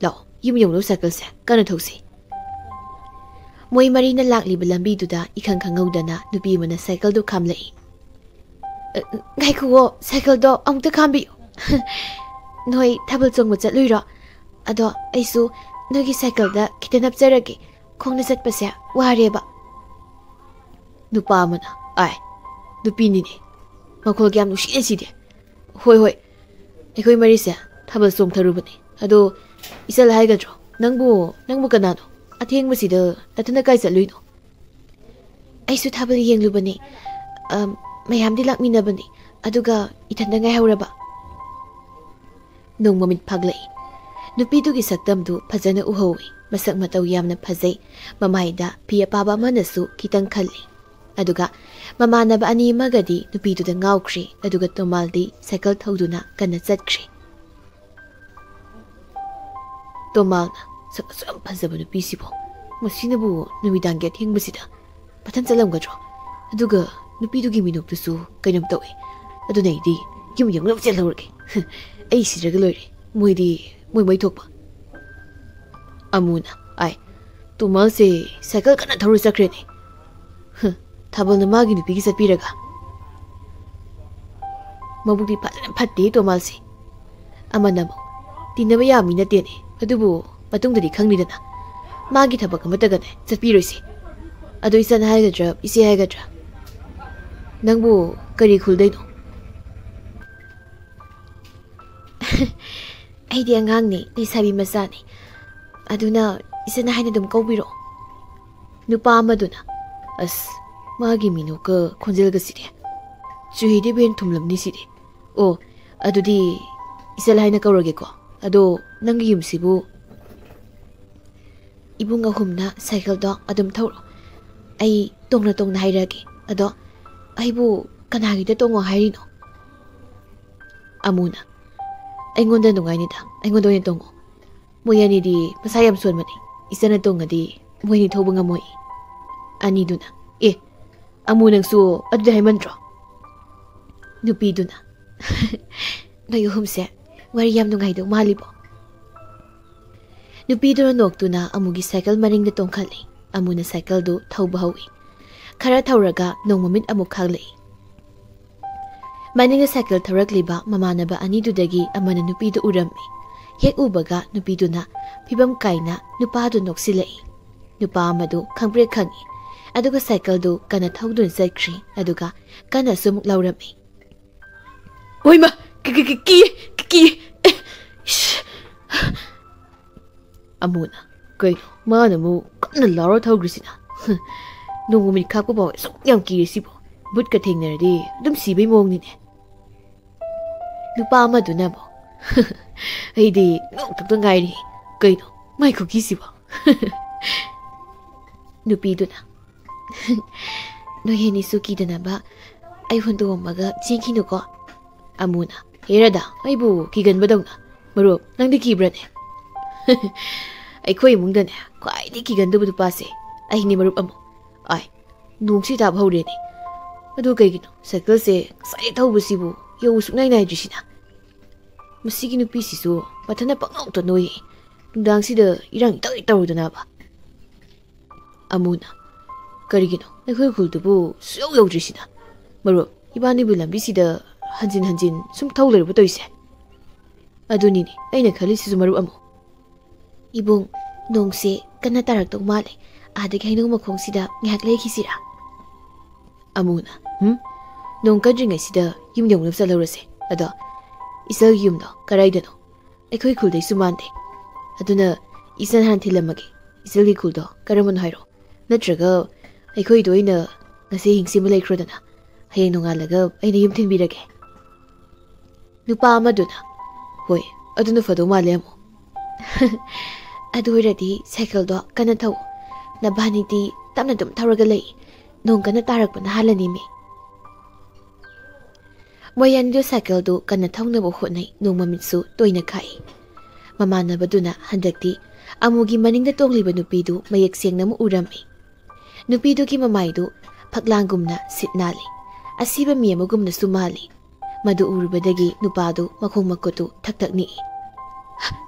ꯂꯥꯛꯑꯣ, ꯌꯨꯝ ꯌꯧꯅꯕ ꯁꯥꯏꯀꯜꯁꯦ ꯀꯟꯅ ꯊꯧꯁꯤ"꯫ ꯃꯣꯏ ꯃꯔꯤꯅ ꯂꯥꯛꯂꯤꯕ ꯂꯝꯕꯤꯗꯨꯗ ꯏꯈꯪ ꯈꯪꯍꯧꯗꯅ ꯅꯨꯄꯤ ꯑꯃꯅ ꯁꯥꯏꯀꯜꯗꯨ ꯈꯥꯝꯂꯛꯏ꯫ "ꯑ, ꯉꯥꯏꯈꯨꯑꯣ, ꯁꯥꯏꯀꯜꯗꯣ ꯑꯃꯨꯛꯇ ꯈꯥꯝꯕꯤꯌꯨ"꯫ "ꯅꯣꯏ ꯊꯥꯕꯜ ꯆꯣꯡꯕ ꯆꯠꯂꯨꯏꯔꯣ? ꯑꯗꯣ ꯑꯩꯁꯨ ꯅꯣꯏꯒꯤ ꯁꯥꯏꯀꯜꯗ ꯈꯤꯇ ꯅꯞꯆꯔꯒꯦ, ꯈꯣꯡꯅ ꯆꯠꯄꯁꯦ ꯋꯥꯔꯦꯕ"꯫ ꯅꯨꯄꯥ ꯑꯃꯅ, "ꯑꯥꯏ, ꯅꯨꯄꯤꯅꯤꯅꯦ, ꯃꯈꯣꯜ ꯀꯌꯥꯝ ꯅꯨꯡꯁꯤꯅꯦ ꯁꯤꯗꯤ"꯫ "ꯍꯣꯏ, ꯍꯣꯏ, ꯑꯩꯈꯣꯏ ꯃꯔꯤꯁꯦ ꯊꯥꯕꯜ ꯆꯣꯡꯊꯔꯨꯕꯅꯦ꯫ ꯑꯗꯣ ꯏꯆꯜ ꯍꯥꯏꯒꯗ꯭ꯔꯣ? ꯅꯪꯕꯨ, ꯅꯪꯕꯨ ꯀꯅꯥꯅꯣ? ꯑꯊꯦꯡꯕꯁꯤꯗ ꯅꯊꯟꯗ ꯀꯥꯏ ꯆꯠꯂꯨꯏꯅꯣ?" "ꯑꯩꯁꯨ ꯊꯥꯕꯜ ꯌꯦꯡꯂꯨꯕꯅꯦ꯫ ꯑꯝ, ꯃꯌꯥꯝꯗꯤ ꯂꯥꯛꯃꯤꯟꯅꯕꯅꯦ, ꯑꯗꯨꯒ ꯏꯊꯟꯗ ꯉꯥꯏꯍꯧꯔꯕ"꯫ ꯅꯣꯡ ꯃꯃꯤꯠ ꯐꯥꯛꯂꯛꯏ꯫ ꯅꯨꯄꯤꯗꯨꯒꯤ ꯁꯛꯇꯝꯗꯨ ꯐꯖꯅ ꯎꯍꯧꯏ꯫ ꯃꯁꯛ ꯃꯇꯧ ꯌꯥꯝꯅ ꯐꯖꯩ꯫ ꯃꯃꯥꯏꯗ ꯐꯤ ꯑꯄꯥꯕ ꯑꯃꯅꯁꯨ ꯈꯤꯇꯪ ꯈꯜꯂꯤ꯫ ꯑꯗꯨꯒ ꯃꯃꯥꯟꯅꯕ ꯑꯅꯤ ꯑꯃꯒꯗꯤ ꯅꯨꯄꯤꯗꯨꯗ ꯉꯥꯎꯈ꯭ꯔꯦ, ꯑꯗꯨꯒ ꯇꯣꯃꯥꯜꯗꯤ ꯁꯥꯏꯀꯜ ꯊꯧꯗꯨꯅ ꯀꯟꯅ ꯆꯠꯈ꯭ꯔꯦ꯫ ꯇꯣꯃꯥꯜꯅ, "ꯁꯛ ꯑꯁꯨꯛ ꯌꯥꯝ ꯐꯖꯕ ꯅꯨꯄꯤꯁꯤꯕꯨ ꯃꯁꯤꯅꯕꯨ ꯅꯨꯃꯤꯗꯥꯡꯒꯤ ꯑꯊꯦꯡꯕꯁꯤꯗ ꯃꯊꯟ ꯆꯠꯂꯝꯒꯗ꯭ꯔꯣ? ꯑꯗꯨꯒ ꯅꯨꯄꯤꯗꯨꯒꯤ ꯃꯤꯅꯣꯛꯇꯨꯁꯨ ꯀꯩꯅꯣꯝ ꯇꯧꯏ꯫ ꯑꯗꯨꯅ ꯑꯩꯗꯤ ꯌꯨꯝ ꯌꯧꯅꯕ ꯆꯦꯜꯍꯧꯔꯒꯦ꯫ ꯑꯩ ꯁꯤꯔꯒ ꯂꯣꯏꯔꯦ, ꯃꯣꯏꯗꯤ ꯃꯣꯏ ꯃꯣꯏ ꯊꯣꯛꯄ꯫ ꯑꯃꯨꯅ, "ꯑꯥꯏ, ꯇꯣꯃꯥꯜꯁꯦ ꯁꯥꯏꯀꯜ ꯀꯟꯅ ꯊꯧꯔ ꯆꯠꯈ꯭ꯔꯦꯅꯦ꯫ ꯍ, ꯊꯥꯕꯜꯅ ꯃꯥꯒꯤ ꯅꯨꯄꯤꯒꯤ ꯆꯠꯄꯤꯔꯒ꯫ ꯃꯕꯨꯛꯇꯤ ꯐꯖꯅ ꯐꯠꯇꯦ ꯇꯣꯃꯥꯜꯁꯦ꯫" ꯑꯃꯅ ꯑꯃꯨꯛ, "ꯇꯤꯟꯅꯕ ꯌꯥꯕ ꯃꯤ ꯅꯠꯇꯦꯅꯦ, ꯑꯗꯨꯕꯨ ꯃꯇꯨꯡꯗꯗꯤ ꯈꯪꯅꯤꯗꯅ꯫ ꯃꯥꯒꯤ ꯊꯕꯛ ꯑꯃꯠꯇꯒꯅꯦ ꯆꯠꯄꯤꯔꯣꯏꯁꯦ꯫ ꯑꯗꯣ ꯏꯆꯟ ꯍꯥꯏꯒꯗ꯭ꯔꯥ, ꯏꯆꯦ ꯍꯥꯏꯒꯗ꯭ꯔꯥ? ꯅꯪꯕꯨ ꯀꯔꯤ ꯈꯨꯜꯗꯩꯅꯣ?" "ꯑꯩꯗꯤ ꯑꯉꯥꯡꯅꯦ, ꯂꯩꯁꯥꯕꯤ ꯃꯆꯥꯅꯦ꯫ ꯑꯗꯨꯅ ꯏꯆꯟ ꯍꯥꯏꯅ ꯑꯗꯨꯝ ꯀꯧꯕꯤꯔꯣ꯫" ꯅꯨꯄꯥ ꯑꯃꯗꯨꯅ, "ꯑꯁ, ꯃꯥꯒꯤ ꯃꯤꯅꯣꯛꯀ ꯈꯣꯟꯖꯦꯜꯒꯁꯤꯗꯤ ꯆꯨꯍꯤꯗꯩꯕꯨ ꯍꯦꯟꯅ ꯊꯨꯝꯂꯝꯅꯤ ꯁꯤꯗꯤ꯫ ꯑꯣ, ꯑꯗꯨꯗꯤ ꯏꯆꯜ ꯍꯥꯏꯅ ꯀꯧꯔꯒꯦꯀꯣ꯫ ꯑꯗꯣ ꯅꯪꯒꯤ ꯌꯨꯝꯁꯤꯕꯨ?" "ꯏꯕꯨꯡ ꯑꯍꯨꯝꯅ ꯁꯥꯏꯀꯜꯗꯣ ꯑꯗꯨꯝ ꯊꯧꯔꯣ꯫ ꯑꯩ ꯇꯣꯡꯅ ꯇꯣꯡꯅ ꯍꯥꯏꯔꯛꯑꯒꯦ꯫ ꯑꯗꯣ ꯑꯩꯕꯨ ꯀꯅꯥꯒꯤꯗ ꯇꯣꯡꯉꯣ ꯍꯥꯏꯔꯤꯅꯣ?" ꯑꯃꯨꯅ, "ꯑꯩꯉꯣꯟꯗ ꯅꯨꯡꯉꯥꯏꯅꯤꯗ, ꯑꯩꯉꯣꯟꯗ ꯑꯣꯏꯅ ꯇꯣꯡꯉꯣ꯫ ꯃꯣꯏ ꯑꯅꯤꯗꯤ ꯃꯁꯥ ꯌꯥꯝ ꯁꯣꯟꯕꯅꯤ꯫ ꯏꯆꯟꯅ ꯇꯣꯡꯉꯗꯤ ꯃꯣꯏ ꯑꯅꯤ ꯊꯧꯕ ꯉꯝꯃꯣꯏ꯫" ꯑꯅꯤꯗꯨꯅ, "ꯑꯦ, ꯑꯃꯨ, ꯅꯪꯁꯨ ꯑꯗꯨꯗꯤ ꯍꯥꯏꯃꯟꯗ꯭ꯔꯣ?" ꯅꯨꯄꯤꯗꯨꯅ, "ꯅꯣꯏ ꯑꯍꯨꯝꯁꯦ ꯋꯥꯔꯤ ꯌꯥꯝ ꯅꯨꯡꯉꯥꯏꯗꯧ ꯃꯥꯜꯂꯤꯕꯣ?" ꯅꯨꯄꯤꯗꯨꯅ ꯅꯣꯛꯇꯨꯅ ꯑꯃꯨꯒꯤ ꯁꯥꯏꯀꯜ ꯃꯅꯤꯡꯗ ꯇꯣꯡꯈꯠꯂꯤ꯫ ꯑꯃꯨꯅ ꯁꯥꯏꯀꯜꯗꯨ ꯊꯧꯕ ꯍꯧꯏ꯫ ꯈꯔ ꯊꯧꯔꯒ ꯅꯣꯡꯃꯃꯤꯠ ꯑꯃꯨꯛ ꯈꯥꯛꯂꯛꯏ꯫ ꯃꯅꯤꯡꯗ ꯁꯥꯏꯀꯜ ꯊꯧꯔꯛꯂꯤꯕ ꯃꯃꯥꯟꯅꯕ ꯑꯅꯤꯗꯨꯗꯒꯤ ꯑꯃꯅ ꯅꯨꯄꯤꯗꯨ ꯎꯔꯝꯃꯤ꯫ ꯍꯦꯛ ꯎꯕꯒ ꯅꯨꯄꯤꯗꯨꯅ ꯐꯤꯕꯝ ꯀꯥꯏꯅ ꯅꯨꯄꯥꯗꯨ ꯅꯣꯛꯁꯤꯜꯂꯛꯏ꯫ ꯅꯨꯄꯥ ꯑꯃꯗꯨ ꯈꯪꯄ꯭ꯔꯦꯛ ꯈꯪꯏ꯫ ꯑꯗꯨꯒ ꯁꯥꯏꯀꯜꯗꯨ ꯀꯟꯅ ꯊꯧꯗꯨꯅ ꯆꯠꯈ꯭ꯔꯤ꯫ ꯑꯗꯨꯒ ꯀꯟꯅꯁꯨ ꯑꯃꯨꯛ ꯂꯥꯎꯔꯝꯃꯤ꯫ "ꯍꯣꯏꯃ, ꯀꯤ-, ꯀꯤ-, ꯀꯤ-, ꯀꯤ-, ꯀꯤ-, ꯑꯦ, ꯏꯁ!" ꯑꯃꯨꯅ, "ꯀꯩꯅꯣ, ꯃꯥꯅ ꯑꯃꯨꯛ ꯀꯟꯅ ꯂꯥꯎꯔ ꯊꯧꯈ꯭ꯔꯤꯁꯤꯅ? ꯍ, ꯅꯣꯡꯃ ꯃꯤꯠ ꯈꯥꯛꯄ ꯐꯥꯎ ꯑꯁꯨꯛ ꯌꯥꯝ ꯀꯤꯔꯤꯁꯤꯕꯣ? ꯕꯨꯠꯀ ꯊꯦꯡꯅꯔꯗꯤ ꯑꯗꯨꯝ ꯁꯤꯕꯩ ꯃꯑꯣꯡꯅꯤꯅꯦ꯫" ꯅꯨꯄꯥ ꯑꯃꯗꯨꯅ ꯑꯃꯨꯛ, "ꯑꯩꯗꯤ ꯉꯧꯊꯣꯛꯇ ꯉꯥꯏꯔꯤ꯫ ꯀꯩꯅꯣ, ꯃꯥꯏ ꯈꯨꯀꯤꯁꯤꯕꯣ?" ꯅꯨꯄꯤꯗꯨꯅ, "ꯅꯣꯏ ꯑꯅꯤꯁꯨ ꯀꯤꯗꯅꯕ ꯑꯩ ꯍꯨꯟꯗꯣꯛꯑꯝꯃꯒ ꯆꯦꯟꯈꯤꯅꯨꯀꯣ꯫" ꯑꯃꯨꯅ, "ꯍꯦ ꯔꯥꯙꯥ, ꯑꯩꯕꯨ ꯀꯤꯒꯟꯕꯗꯧꯅ꯫ ꯃꯔꯨꯞ, ꯅꯪꯗꯤ ꯀꯤꯕ꯭ꯔꯅꯦ?" "ꯑꯩꯈꯣꯏ ꯏꯃꯨꯡꯗꯅꯦ ꯈ꯭ꯋꯥꯏꯗꯒꯤ ꯀꯤꯒꯟꯗꯕ ꯅꯨꯄꯥꯁꯦ ꯑꯩꯅꯦ, ꯃꯔꯨꯞ ꯑꯃꯨ꯫ ꯑꯥꯏ, ꯅꯣꯡꯁꯤ ꯇꯥꯕ ꯍꯧꯔꯦꯅꯦ꯫ ꯑꯗꯨ ꯀꯩꯒꯤꯅꯣ ꯁꯥꯏꯀꯜꯁꯦ ꯉꯁꯥꯏ ꯊꯧꯕꯁꯤꯕꯨ ꯌꯧ ꯁꯨꯛꯅꯥꯏ ꯅꯥꯏꯗ꯭ꯔꯤꯁꯤꯅ? ꯃꯁꯤꯒꯤ ꯅꯨꯄꯤꯁꯤꯁꯨ ꯃꯊꯟꯇ ꯄꯪꯅꯣꯛꯇ ꯅꯣꯛꯏ꯫ ꯅꯨꯡꯗꯥꯡꯁꯤꯗ ꯏꯔꯥꯡ ꯏꯇꯧ ꯇꯧꯔꯨꯗꯅꯕ꯫ ꯑꯃꯨꯅ, "ꯀꯔꯤꯒꯤꯅꯣ ꯑꯩꯈꯣꯏ ꯈꯨꯜꯗꯨꯕꯨ ꯁꯨꯛꯌꯧ ꯌꯧꯗ꯭ꯔꯤꯁꯤꯅ? ꯃꯔꯨꯞ, ꯏꯕꯥꯅꯤꯕꯨ ꯂꯝꯕꯤꯁꯤꯗ ꯍꯟꯖꯤꯟ ꯍꯟꯖꯤꯟ ꯁꯨꯝ ꯊꯧ ꯂꯩꯔꯕ ꯇꯧꯔꯤꯁꯦ?" "ꯑꯗꯨꯅꯤꯅꯦ ꯑꯩꯅ ꯈꯜꯂꯤꯁꯤꯁꯨ, ꯃꯔꯨꯞ ꯑꯃꯨ꯫" "ꯏꯕꯨꯡ, ꯅꯣꯡꯁꯦ ꯀꯟꯅ ꯇꯥꯔꯛꯇꯧ ꯃꯥꯜꯂꯦ꯫ ꯑꯥꯗꯒꯤ ꯍꯩꯅꯧ ꯃꯈꯣꯡꯁꯤꯗ ꯉꯥꯏꯍꯥꯛ ꯂꯩꯈꯤꯁꯤꯔꯥ?" ꯑꯃꯨꯅ, "ꯍꯨꯝ? ꯅꯣꯡ ꯀꯟꯗ꯭ꯔꯤꯉꯩꯁꯤꯗ ꯌꯨꯝ ꯌꯧꯅꯕ ꯆꯠꯍꯧꯔꯁꯦ꯫ ꯑꯗꯣ ꯏꯆꯜꯒꯤ ꯌꯨꯝꯗꯣ ꯀꯗꯥꯏꯗꯅꯣ? ꯑꯩꯈꯣꯏ ꯈꯨꯜꯗꯩꯁꯨ ꯃꯥꯟꯗꯦ꯫ ꯑꯗꯨꯅ ꯏꯆꯟ ꯍꯥꯟꯅ ꯊꯤꯜꯂꯝꯃꯒꯦ꯫ ꯏꯆꯜꯒꯤ ꯈꯨꯜꯗꯣ ꯀꯔꯝꯕꯅꯣ ꯍꯥꯏꯔꯣ? ꯅꯠꯇ꯭ꯔꯒ ꯑꯩꯈꯣꯏꯗ ꯑꯣꯏꯅ ꯉꯁꯤ ꯑꯍꯤꯡꯁꯤꯃ ꯂꯩꯈ꯭ꯔꯣꯗꯅ, ꯍꯌꯦꯡ ꯅꯣꯡꯉꯥꯜꯂꯒ ꯑꯩꯅ ꯌꯨꯝ ꯊꯤꯟꯕꯤꯔꯒꯦ꯫" ꯅꯨꯄꯥ ꯑꯃꯗꯨꯅ, "ꯍꯣꯏ, ꯑꯗꯨꯅ ꯐꯗꯧ ꯃꯥꯜꯂꯦ ꯑꯃꯨ꯫" "ꯑꯗꯨ ꯑꯣꯏꯔꯗꯤ ꯁꯥꯏꯀꯜꯗꯣ ꯀꯟꯅ ꯊꯧ꯫ ꯅꯕꯥꯅꯤꯗꯤ ꯇꯞꯅ ꯑꯗꯨꯝ ꯊꯧꯔꯒ ꯂꯩ꯫ ꯅꯣꯡ ꯀꯟꯅ ꯇꯥꯔꯛꯄꯅ ꯍꯥꯜꯂꯅꯤꯃꯤ꯫" ꯃꯣꯏ ꯑꯅꯤꯗꯨ ꯁꯥꯏꯀꯜꯗꯨ ꯀꯟꯅ ꯊꯧꯅꯕ ꯍꯣꯠꯅꯩ꯫ ꯅꯣꯡ ꯃꯃꯤꯠꯁꯨ ꯇꯣꯏꯅ ꯈꯥꯛꯏ꯫ ꯃꯃꯥꯟꯅꯕꯗꯨꯅ ꯍꯟꯗꯛꯇꯤ ꯑꯃꯨꯒꯤ ꯃꯅꯤꯡꯗ ꯇꯣꯡꯂꯤꯕ ꯅꯨꯄꯤꯗꯨ ꯃꯌꯦꯛ ꯁꯦꯡꯅ ꯑꯃꯨꯛ ꯎꯔꯝꯃꯤ꯫ ꯅꯨꯄꯤꯗꯨꯒꯤ ꯃꯃꯥꯏꯗꯨ ꯐꯛꯂꯥꯡꯒꯨꯝꯅ ꯁꯤꯠ ꯅꯥꯜꯂꯤ꯫ ꯑꯁꯤꯕ ꯃꯤ ꯑꯃꯒꯨꯝꯅꯁꯨ ꯃꯥꯜꯂꯤ꯫ ꯃꯗꯨ ꯎꯔꯨꯕꯗꯒꯤ ꯅꯨꯄꯥꯗꯨ ꯃꯈꯣꯡ ꯃꯈꯨꯠꯇꯨ ꯊꯛ ꯊꯛ ꯅꯤꯛꯏ꯫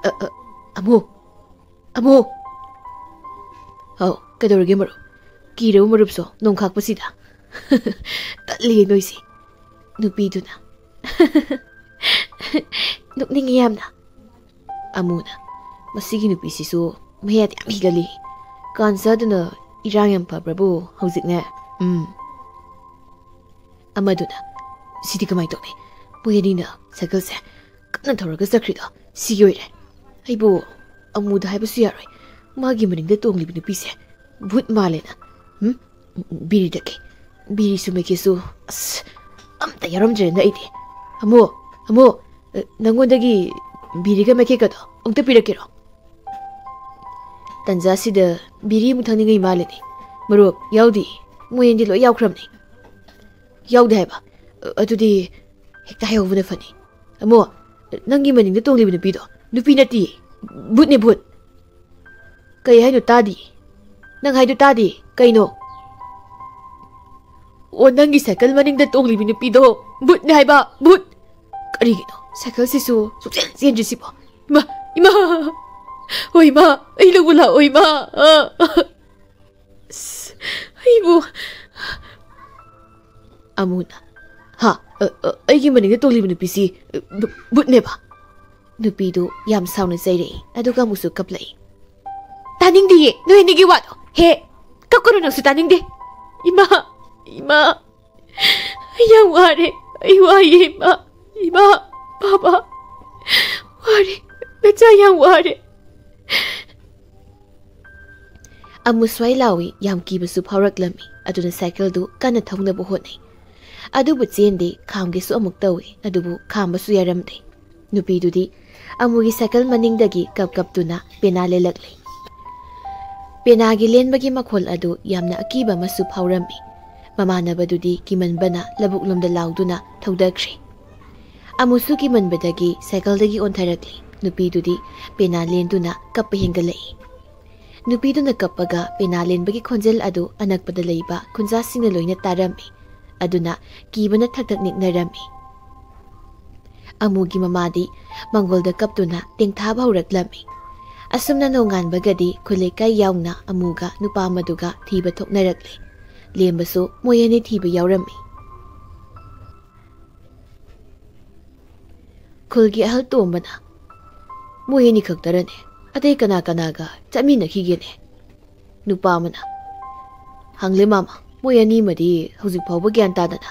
"ꯑ, ꯑ, ꯑꯃꯨ! ꯑꯃꯨ!" "ꯍꯥꯎ, ꯀꯩꯗꯧꯔꯒꯦ ꯃꯔꯨꯞ? ꯀꯤꯔꯕ ꯃꯔꯨꯞꯁꯨ ꯅꯣꯡꯈꯥꯛꯄꯁꯤꯗ?" "ꯇꯠꯂꯤꯌꯦ ꯅꯣꯏꯁꯦ꯫" ꯅꯨꯄꯤꯗꯨꯅ, "ꯅꯣꯛꯅꯤꯡꯉꯤ ꯌꯥꯝꯅ꯫" ꯑꯃꯨꯅ, "ꯃꯁꯤꯒꯤ ꯅꯨꯄꯤꯁꯤꯁꯨ ꯃꯌꯥꯗꯤ ꯌꯥꯝ ꯍꯤꯒꯜꯂꯤ꯫ ꯀꯥꯟ ꯆꯥꯗꯅ ꯏꯔꯥꯡ ꯌꯥꯝ ꯐꯕ꯭ꯔꯕꯨ ꯍꯧꯖꯤꯛꯅꯦ?" ꯎꯝ꯫ ꯑꯃꯗꯨꯅ, "ꯁꯤꯗꯤ ꯀꯃꯥꯏꯅ ꯇꯧꯅꯤ? ꯃꯣꯏ ꯑꯅꯤꯅ ꯁꯥꯏꯀꯜꯁꯦ ꯀꯟꯅ ꯊꯧꯔꯒ ꯆꯠꯈ꯭ꯔꯤꯗꯣ ꯁꯤꯒꯤ ꯑꯣꯏꯔꯦ꯫ ꯑꯩꯕꯨ ꯑꯃꯨꯗ ꯍꯥꯏꯕꯁꯨ ꯌꯥꯔꯣꯏ꯫ ꯃꯥꯒꯤ ꯃꯅꯤꯡꯗ ꯇꯣꯡꯂꯤꯕ ꯅꯨꯄꯤꯁꯦ ꯚꯨꯠ ꯃꯥꯜꯂꯦꯅ꯫ ꯎꯝ? ꯕꯤꯔꯤ ꯊꯛꯀꯦ꯫ ꯕꯤꯔꯤꯁꯨ ꯃꯩꯈꯦꯠꯁꯨ, ꯑꯁ, ꯑꯝꯇ ꯌꯥꯎꯔꯝꯗ꯭ꯔꯦꯅ ꯑꯩꯗꯤ꯫ ꯑꯃꯨ, ꯑꯃꯨ, ꯅꯪꯉꯣꯟꯗꯒꯤ ꯕꯤꯔꯤꯒ ꯃꯩꯈꯦꯠꯀꯗꯣ ꯑꯃꯨꯛꯇ ꯄꯤꯔꯛꯀꯦꯔꯣ?" ꯇꯟꯖꯥꯁꯤꯗ ꯕꯤꯔꯤ ꯑꯃꯨꯛ ꯊꯛꯅꯤꯡꯉꯤ ꯃꯥꯜꯂꯦꯅꯦ꯫ "ꯃꯔꯨꯞ, ꯌꯥꯎꯗꯦ꯫ ꯃꯣꯏ ꯑꯅꯤꯗꯤ ꯂꯣꯏ ꯌꯥꯎꯈ꯭ꯔꯕꯅꯤ꯫" "ꯌꯥꯎꯗꯦ ꯍꯥꯏꯕ? ꯑꯗꯨꯗꯤ ꯍꯦꯛꯇ ꯍꯥꯏꯍꯧꯕꯅ ꯐꯅꯤ꯫" "ꯑꯃꯨ, ꯅꯪꯒꯤ ꯃꯅꯤꯡꯗ ꯇꯣꯡꯂꯤꯕ ꯅꯨꯄꯤꯗꯣ ꯅꯨꯄꯤ ꯅꯠꯇꯦ, ꯚꯨꯠꯅꯦ, ꯚꯨꯠ!" "ꯀꯩ ꯍꯥꯏꯅꯣ ꯇꯥꯗꯤ?" "ꯅꯪ ꯍꯥꯏꯗꯣ ꯇꯥꯗꯤ, ꯀꯩꯅꯣ?" ꯑꯣ, ꯅꯪꯒꯤ ꯁꯥꯏꯀꯜ ꯃꯅꯤꯡꯗ ꯇꯣꯡꯂꯤꯕꯤ ꯅꯨꯄꯤꯗꯣ ꯚꯨꯠꯅꯦ ꯍꯥꯏꯕ, ꯚꯨꯠ! ꯀꯔꯤꯒꯤꯅꯣ ꯁꯥꯏꯀꯜꯁꯤꯁꯨ ꯁꯨꯡꯆꯦꯟ ꯆꯦꯟꯗ꯭ꯔꯤꯁꯤꯕꯣ? ꯏꯃꯥ, ꯏꯃꯥ! ꯍꯣꯏ, ꯏꯃꯥ, ꯑꯩ ꯂꯧꯕ ꯂꯥꯛꯑꯣ, ꯏꯃꯥ! ꯑ, ꯑ, ꯑꯁ, ꯑꯩꯕꯨ꯫ ꯑꯃꯨꯅ, "ꯍꯥ? ꯑ, ꯑ, ꯑꯩꯒꯤ ꯃꯅꯤꯡꯗ ꯇꯣꯡꯂꯤꯕ ꯅꯨꯄꯤꯁꯤ, ꯑ, ꯚꯨ-, ꯚꯨꯠꯅꯦꯕ?" ꯅꯨꯄꯤꯗꯨ ꯌꯥꯝ ꯁꯥꯎꯅ ꯆꯩꯔꯛꯏ, ꯑꯗꯨꯒ ꯑꯃꯨꯛꯁꯨ ꯀꯞꯂꯛꯏ꯫ "ꯇꯥꯅꯤꯡꯗꯤꯌꯦ, ꯅꯣꯏ ꯑꯅꯤꯒꯤ ꯋꯥꯗꯣ꯫ ꯍꯦ, ꯀꯞꯀꯅꯨ, ꯅꯪꯁꯨ ꯇꯥꯅꯤꯡꯗꯦ꯫ ꯏꯃꯥ, ꯏꯃꯥ, ꯑꯩ ꯌꯥꯝ ꯋꯥꯔꯦ꯫ ꯑꯩ ꯋꯥꯏꯌꯦ, ꯏꯃꯥ, ꯏꯃꯥ, ꯕꯥꯕꯥ꯫ ꯋꯥꯔꯦ, ꯅꯆꯥ ꯌꯥꯝ ꯋꯥꯔꯦ꯫" ꯑꯃꯨ ꯁ꯭ꯋꯥꯏ ꯂꯥꯎꯏ, ꯌꯥꯝ ꯀꯤꯕꯁꯨ ꯐꯥꯎꯔꯛꯂꯝꯃꯤ꯫ ꯑꯗꯨꯅ ꯁꯥꯏꯀꯜꯗꯨ ꯀꯟꯅ ꯊꯧꯅꯕ ꯍꯣꯠꯅꯩ꯫ ꯑꯗꯨꯕꯨ ꯆꯦꯟꯗꯦ, ꯈꯥꯝꯒꯦꯁꯨ ꯑꯃꯨꯛ ꯇꯧꯏ, ꯑꯗꯨꯕꯨ ꯈꯥꯝꯕꯁꯨ ꯌꯥꯔꯝꯗꯦ꯫ ꯅꯨꯄꯤꯗꯨꯗꯤ ꯑꯃꯨꯒꯤ ꯁꯥꯏꯀꯜ ꯃꯅꯤꯡꯗꯒꯤ ꯀꯞ ꯀꯞꯇꯨꯅ ꯄꯦꯅꯥ ꯂꯦꯜꯂꯛꯂꯤ꯫ ꯄꯦꯅꯥꯒꯤ ꯂꯦꯟꯕꯒꯤ ꯃꯈꯣꯜ ꯑꯗꯨ ꯌꯥꯝꯅ ꯑꯀꯤꯕ ꯑꯃꯁꯨ ꯐꯥꯎꯔꯝꯃꯤ꯫ ꯃꯃꯥꯟꯅꯕꯗꯨꯗꯤ ꯀꯤꯃꯟꯕꯅ ꯂꯧꯕꯨꯛꯂꯣꯝꯗ ꯂꯥꯎꯗꯨꯅ ꯊꯧꯗꯈ꯭ꯔꯦ꯫ ꯑꯃꯨꯁꯨ ꯀꯤꯃꯟꯕꯗꯒꯤ ꯁꯥꯏꯀꯜꯗꯒꯤ ꯑꯣꯟꯊꯔꯛꯂꯤ꯫ ꯅꯨꯄꯤꯗꯨꯗꯤ ꯄꯦꯅꯥ ꯂꯦꯟꯗꯨꯅ ꯀꯞꯄ ꯍꯦꯟꯒꯠꯂꯛꯏ꯫ ꯅꯨꯄꯤꯗꯨꯅ ꯀꯞꯄꯒ ꯄꯦꯅꯥ ꯂꯦꯟꯕꯒꯤ ꯈꯣꯟꯖꯦꯜ ꯑꯗꯨ ꯑꯅꯛꯄꯗ ꯂꯩꯕ ꯈꯨꯟꯖꯥꯁꯤꯡꯅ ꯂꯣꯏꯅ ꯇꯥꯔꯝꯃꯤ꯫ ꯑꯗꯨꯅ ꯀꯤꯕꯅ ꯊꯛ ꯊꯛ ꯅꯤꯛꯅꯔꯝꯃꯤ꯫ ꯑꯃꯨꯒꯤ ꯃꯃꯥꯗꯤ ꯃꯪꯒꯣꯜꯗ ꯀꯞꯇꯨꯅ ꯇꯦꯡꯊꯥꯕ ꯍꯧꯔꯛꯂꯝꯃꯤ꯫ ꯑꯁꯨꯝꯅ ꯅꯣꯡꯉꯥꯟꯕꯒꯗꯤ ꯈꯨꯜ ꯂꯩꯀꯥꯏ ꯌꯥꯎꯅ ꯑꯃꯨꯒ ꯅꯨꯄꯥ ꯑꯃꯗꯨꯒ ꯊꯤꯕ ꯊꯣꯛꯅꯔꯛꯂꯦ꯫ ꯂꯦꯝꯕꯁꯨ ꯃꯣꯏ ꯑꯅꯤ ꯊꯤꯕ ꯌꯥꯎꯔꯝꯃꯤ꯫ ꯈꯨꯜꯒꯤ ꯑꯍꯜ ꯇꯣꯝꯕꯅ, "ꯃꯣꯏ ꯑꯅꯤ ꯈꯛꯇꯔꯅꯦ? ꯑꯇꯩ ꯀꯅꯥ ꯀꯅꯥꯒ ꯆꯠꯃꯤꯟꯅꯈꯤꯒꯦꯅꯦ?" ꯅꯨꯄꯥ ꯑꯃꯅ, "ꯍꯪꯂꯦ ꯃꯥꯃ, ꯃꯣꯏ ꯑꯅꯤꯃꯗꯤ ꯍꯧꯖꯤꯛ ꯐꯥꯎꯕ ꯒ꯭ꯌꯥꯟ ꯇꯥꯗꯅ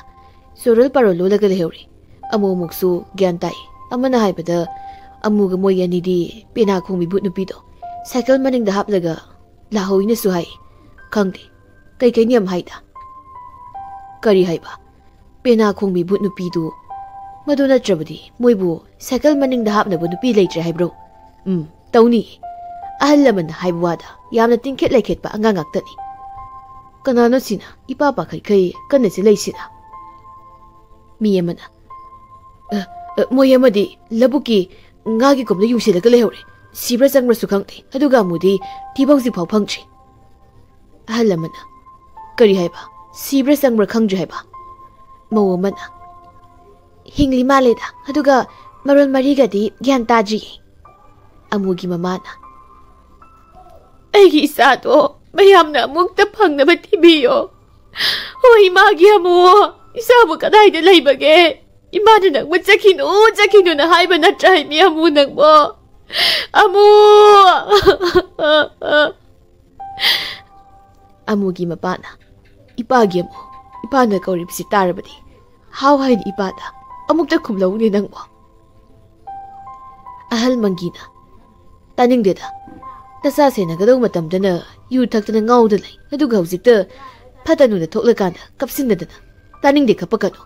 ꯆꯣꯔꯣꯜ ꯄꯥꯔꯣꯜ ꯂꯣꯜꯂꯒ ꯂꯩꯍꯧꯔꯤ꯫ ꯑꯃꯨꯛ ꯑꯃꯨꯛꯁꯨ ꯒ꯭ꯌꯥꯟ ꯇꯥꯏ꯫ ꯑꯃꯅ ꯍꯥꯏꯕꯗ ꯑꯃꯨꯒ ꯃꯣꯏ ꯑꯅꯤꯗꯤ ꯄꯦꯅꯥ ꯈꯣꯡꯕꯤ ꯚꯨꯠ ꯅꯨꯄꯤꯗꯣ ꯁꯥꯏꯀꯜ ꯃꯅꯤꯡꯗ ꯍꯥꯞꯂꯒ ꯂꯥꯛꯍꯧꯏꯅꯁꯨ ꯍꯥꯏ꯫ ꯈꯪꯗꯦ, ꯀꯩꯀꯩꯅꯤ ꯌꯥꯝ ꯍꯥꯏꯗ꯫" "ꯀꯔꯤ ꯍꯥꯏꯕ? ꯄꯦꯅꯥ ꯈꯣꯡꯕꯤ ꯚꯨꯠ ꯅꯨꯄꯤꯗꯨ? ꯃꯗꯨ ꯅꯠꯇ꯭ꯔꯕꯗꯤ ꯃꯣꯏꯕꯨ ꯁꯥꯏꯀꯜ ꯃꯅꯤꯡꯗ ꯍꯥꯞꯅꯕ ꯅꯨꯄꯤ ꯂꯩꯇ꯭ꯔꯦ ꯍꯥꯏꯕ꯭ꯔꯣ? ꯎꯝ, ꯇꯧꯅꯤ꯫ ꯑꯍꯜ ꯂꯃꯟꯅ ꯍꯥꯏꯕ ꯋꯥꯗ ꯌꯥꯝꯅ ꯇꯤꯡꯈꯦꯠ ꯂꯩꯈꯦꯠꯄ ꯑꯉꯥꯡ ꯉꯥꯛꯇꯅꯤ꯫ ꯀꯅꯥꯅꯣ ꯁꯤꯅ ꯏꯄꯥ ꯄꯥꯈꯠꯈꯩ ꯀꯟꯅ ꯆꯦꯜꯂꯛꯏꯁꯤꯅ?" ꯃꯤ ꯑꯃꯅ, "ꯑ, ꯑ, ꯃꯣꯏ ꯑꯃꯗꯤ ꯂꯧꯕꯨꯛꯀꯤ ꯉꯥꯒꯤ ꯀꯨꯝꯗ ꯌꯨꯡꯁꯤꯜꯂꯒ ꯂꯩꯍꯧꯔꯦ꯫ ꯁꯤꯕ꯭ꯔꯥ ꯆꯪꯕ꯭ꯔꯥꯁꯨ ꯈꯪꯗꯦ꯫ ꯑꯗꯨꯒ ꯑꯃꯨꯗꯤ ꯊꯤꯕ ꯍꯧꯖꯤꯛ ꯐꯥꯎ ꯐꯪꯗ꯭ꯔꯤ꯫" ꯑꯍꯜ ꯑꯃꯅ, "ꯀꯔꯤ ꯍꯥꯏꯕ? ꯁꯤꯕ꯭ꯔꯥ ꯆꯪꯕ꯭ꯔꯥ ꯈꯪꯗ꯭ꯔꯤ ꯍꯥꯏꯕ꯫ ꯃꯧ ꯑꯃꯅ, "ꯍꯤꯡꯂꯤ ꯃꯥꯜꯂꯦꯗ, ꯑꯗꯨꯒ ꯃꯔꯣꯜ ꯃꯔꯤꯒꯗꯤ ꯒ꯭ꯌꯥꯟ ꯇꯥꯗ꯭ꯔꯤꯌꯦ"꯫ ꯑꯃꯨꯒꯤ ꯃꯃꯥꯅ, "ꯑꯩꯒꯤ ꯏꯆꯥꯗꯣ ꯃꯌꯥꯝꯅ ꯑꯃꯨꯛꯇ ꯐꯪꯅꯕ ꯊꯤꯕꯤꯌꯣ꯫ ꯍꯣꯏ, ꯏꯃꯥꯒꯤ ꯑꯃꯨ, ꯏꯆꯥꯕꯨ ꯀꯗꯥꯏꯗ ꯂꯩꯕꯒꯦ? ꯏꯃꯥꯅ ꯅꯪꯕꯨ ꯆꯠꯈꯤꯅꯨ, ꯆꯠꯈꯤꯅꯨꯅ ꯍꯥꯏꯕ ꯅꯠꯇ꯭ꯔꯥ, ꯍꯥꯏꯃꯤ ꯑꯃꯨ ꯅꯪꯕꯣ? ꯑꯃꯨ!" ꯑꯃꯨꯒꯤ ꯃꯄꯥꯅ, "ꯏꯄꯥꯒꯤ ꯑꯃꯨ, ꯏꯄꯥꯅ ꯀꯧꯔꯤꯕꯁꯤ ꯇꯥꯔꯕꯗꯤ ꯍꯥꯎ ꯍꯥꯏꯅ ꯏꯄꯥꯗ ꯑꯃꯨꯛꯇ ꯈꯨꯝꯂꯧꯅꯦ ꯅꯪꯕꯣ?" ꯑꯍꯜ ꯃꯪꯒꯤꯅ, "ꯇꯥꯅꯤꯡꯗꯦꯗ꯫ ꯅꯆꯥ ꯁꯦꯟꯅꯒꯗꯧ ꯃꯇꯝꯗꯅ ꯌꯨ ꯊꯛꯇꯅ ꯉꯥꯎꯗ ꯂꯩ, ꯑꯗꯨꯒ ꯍꯧꯖꯤꯛꯇ ꯐꯠꯇ ꯅꯨꯡꯗ ꯊꯣꯛꯂꯀꯥꯟꯗ ꯀꯞꯁꯤꯟꯅꯗꯅ꯫ ꯇꯥꯅꯤꯡꯗꯦ ꯀꯞꯄꯀꯅꯨ"꯫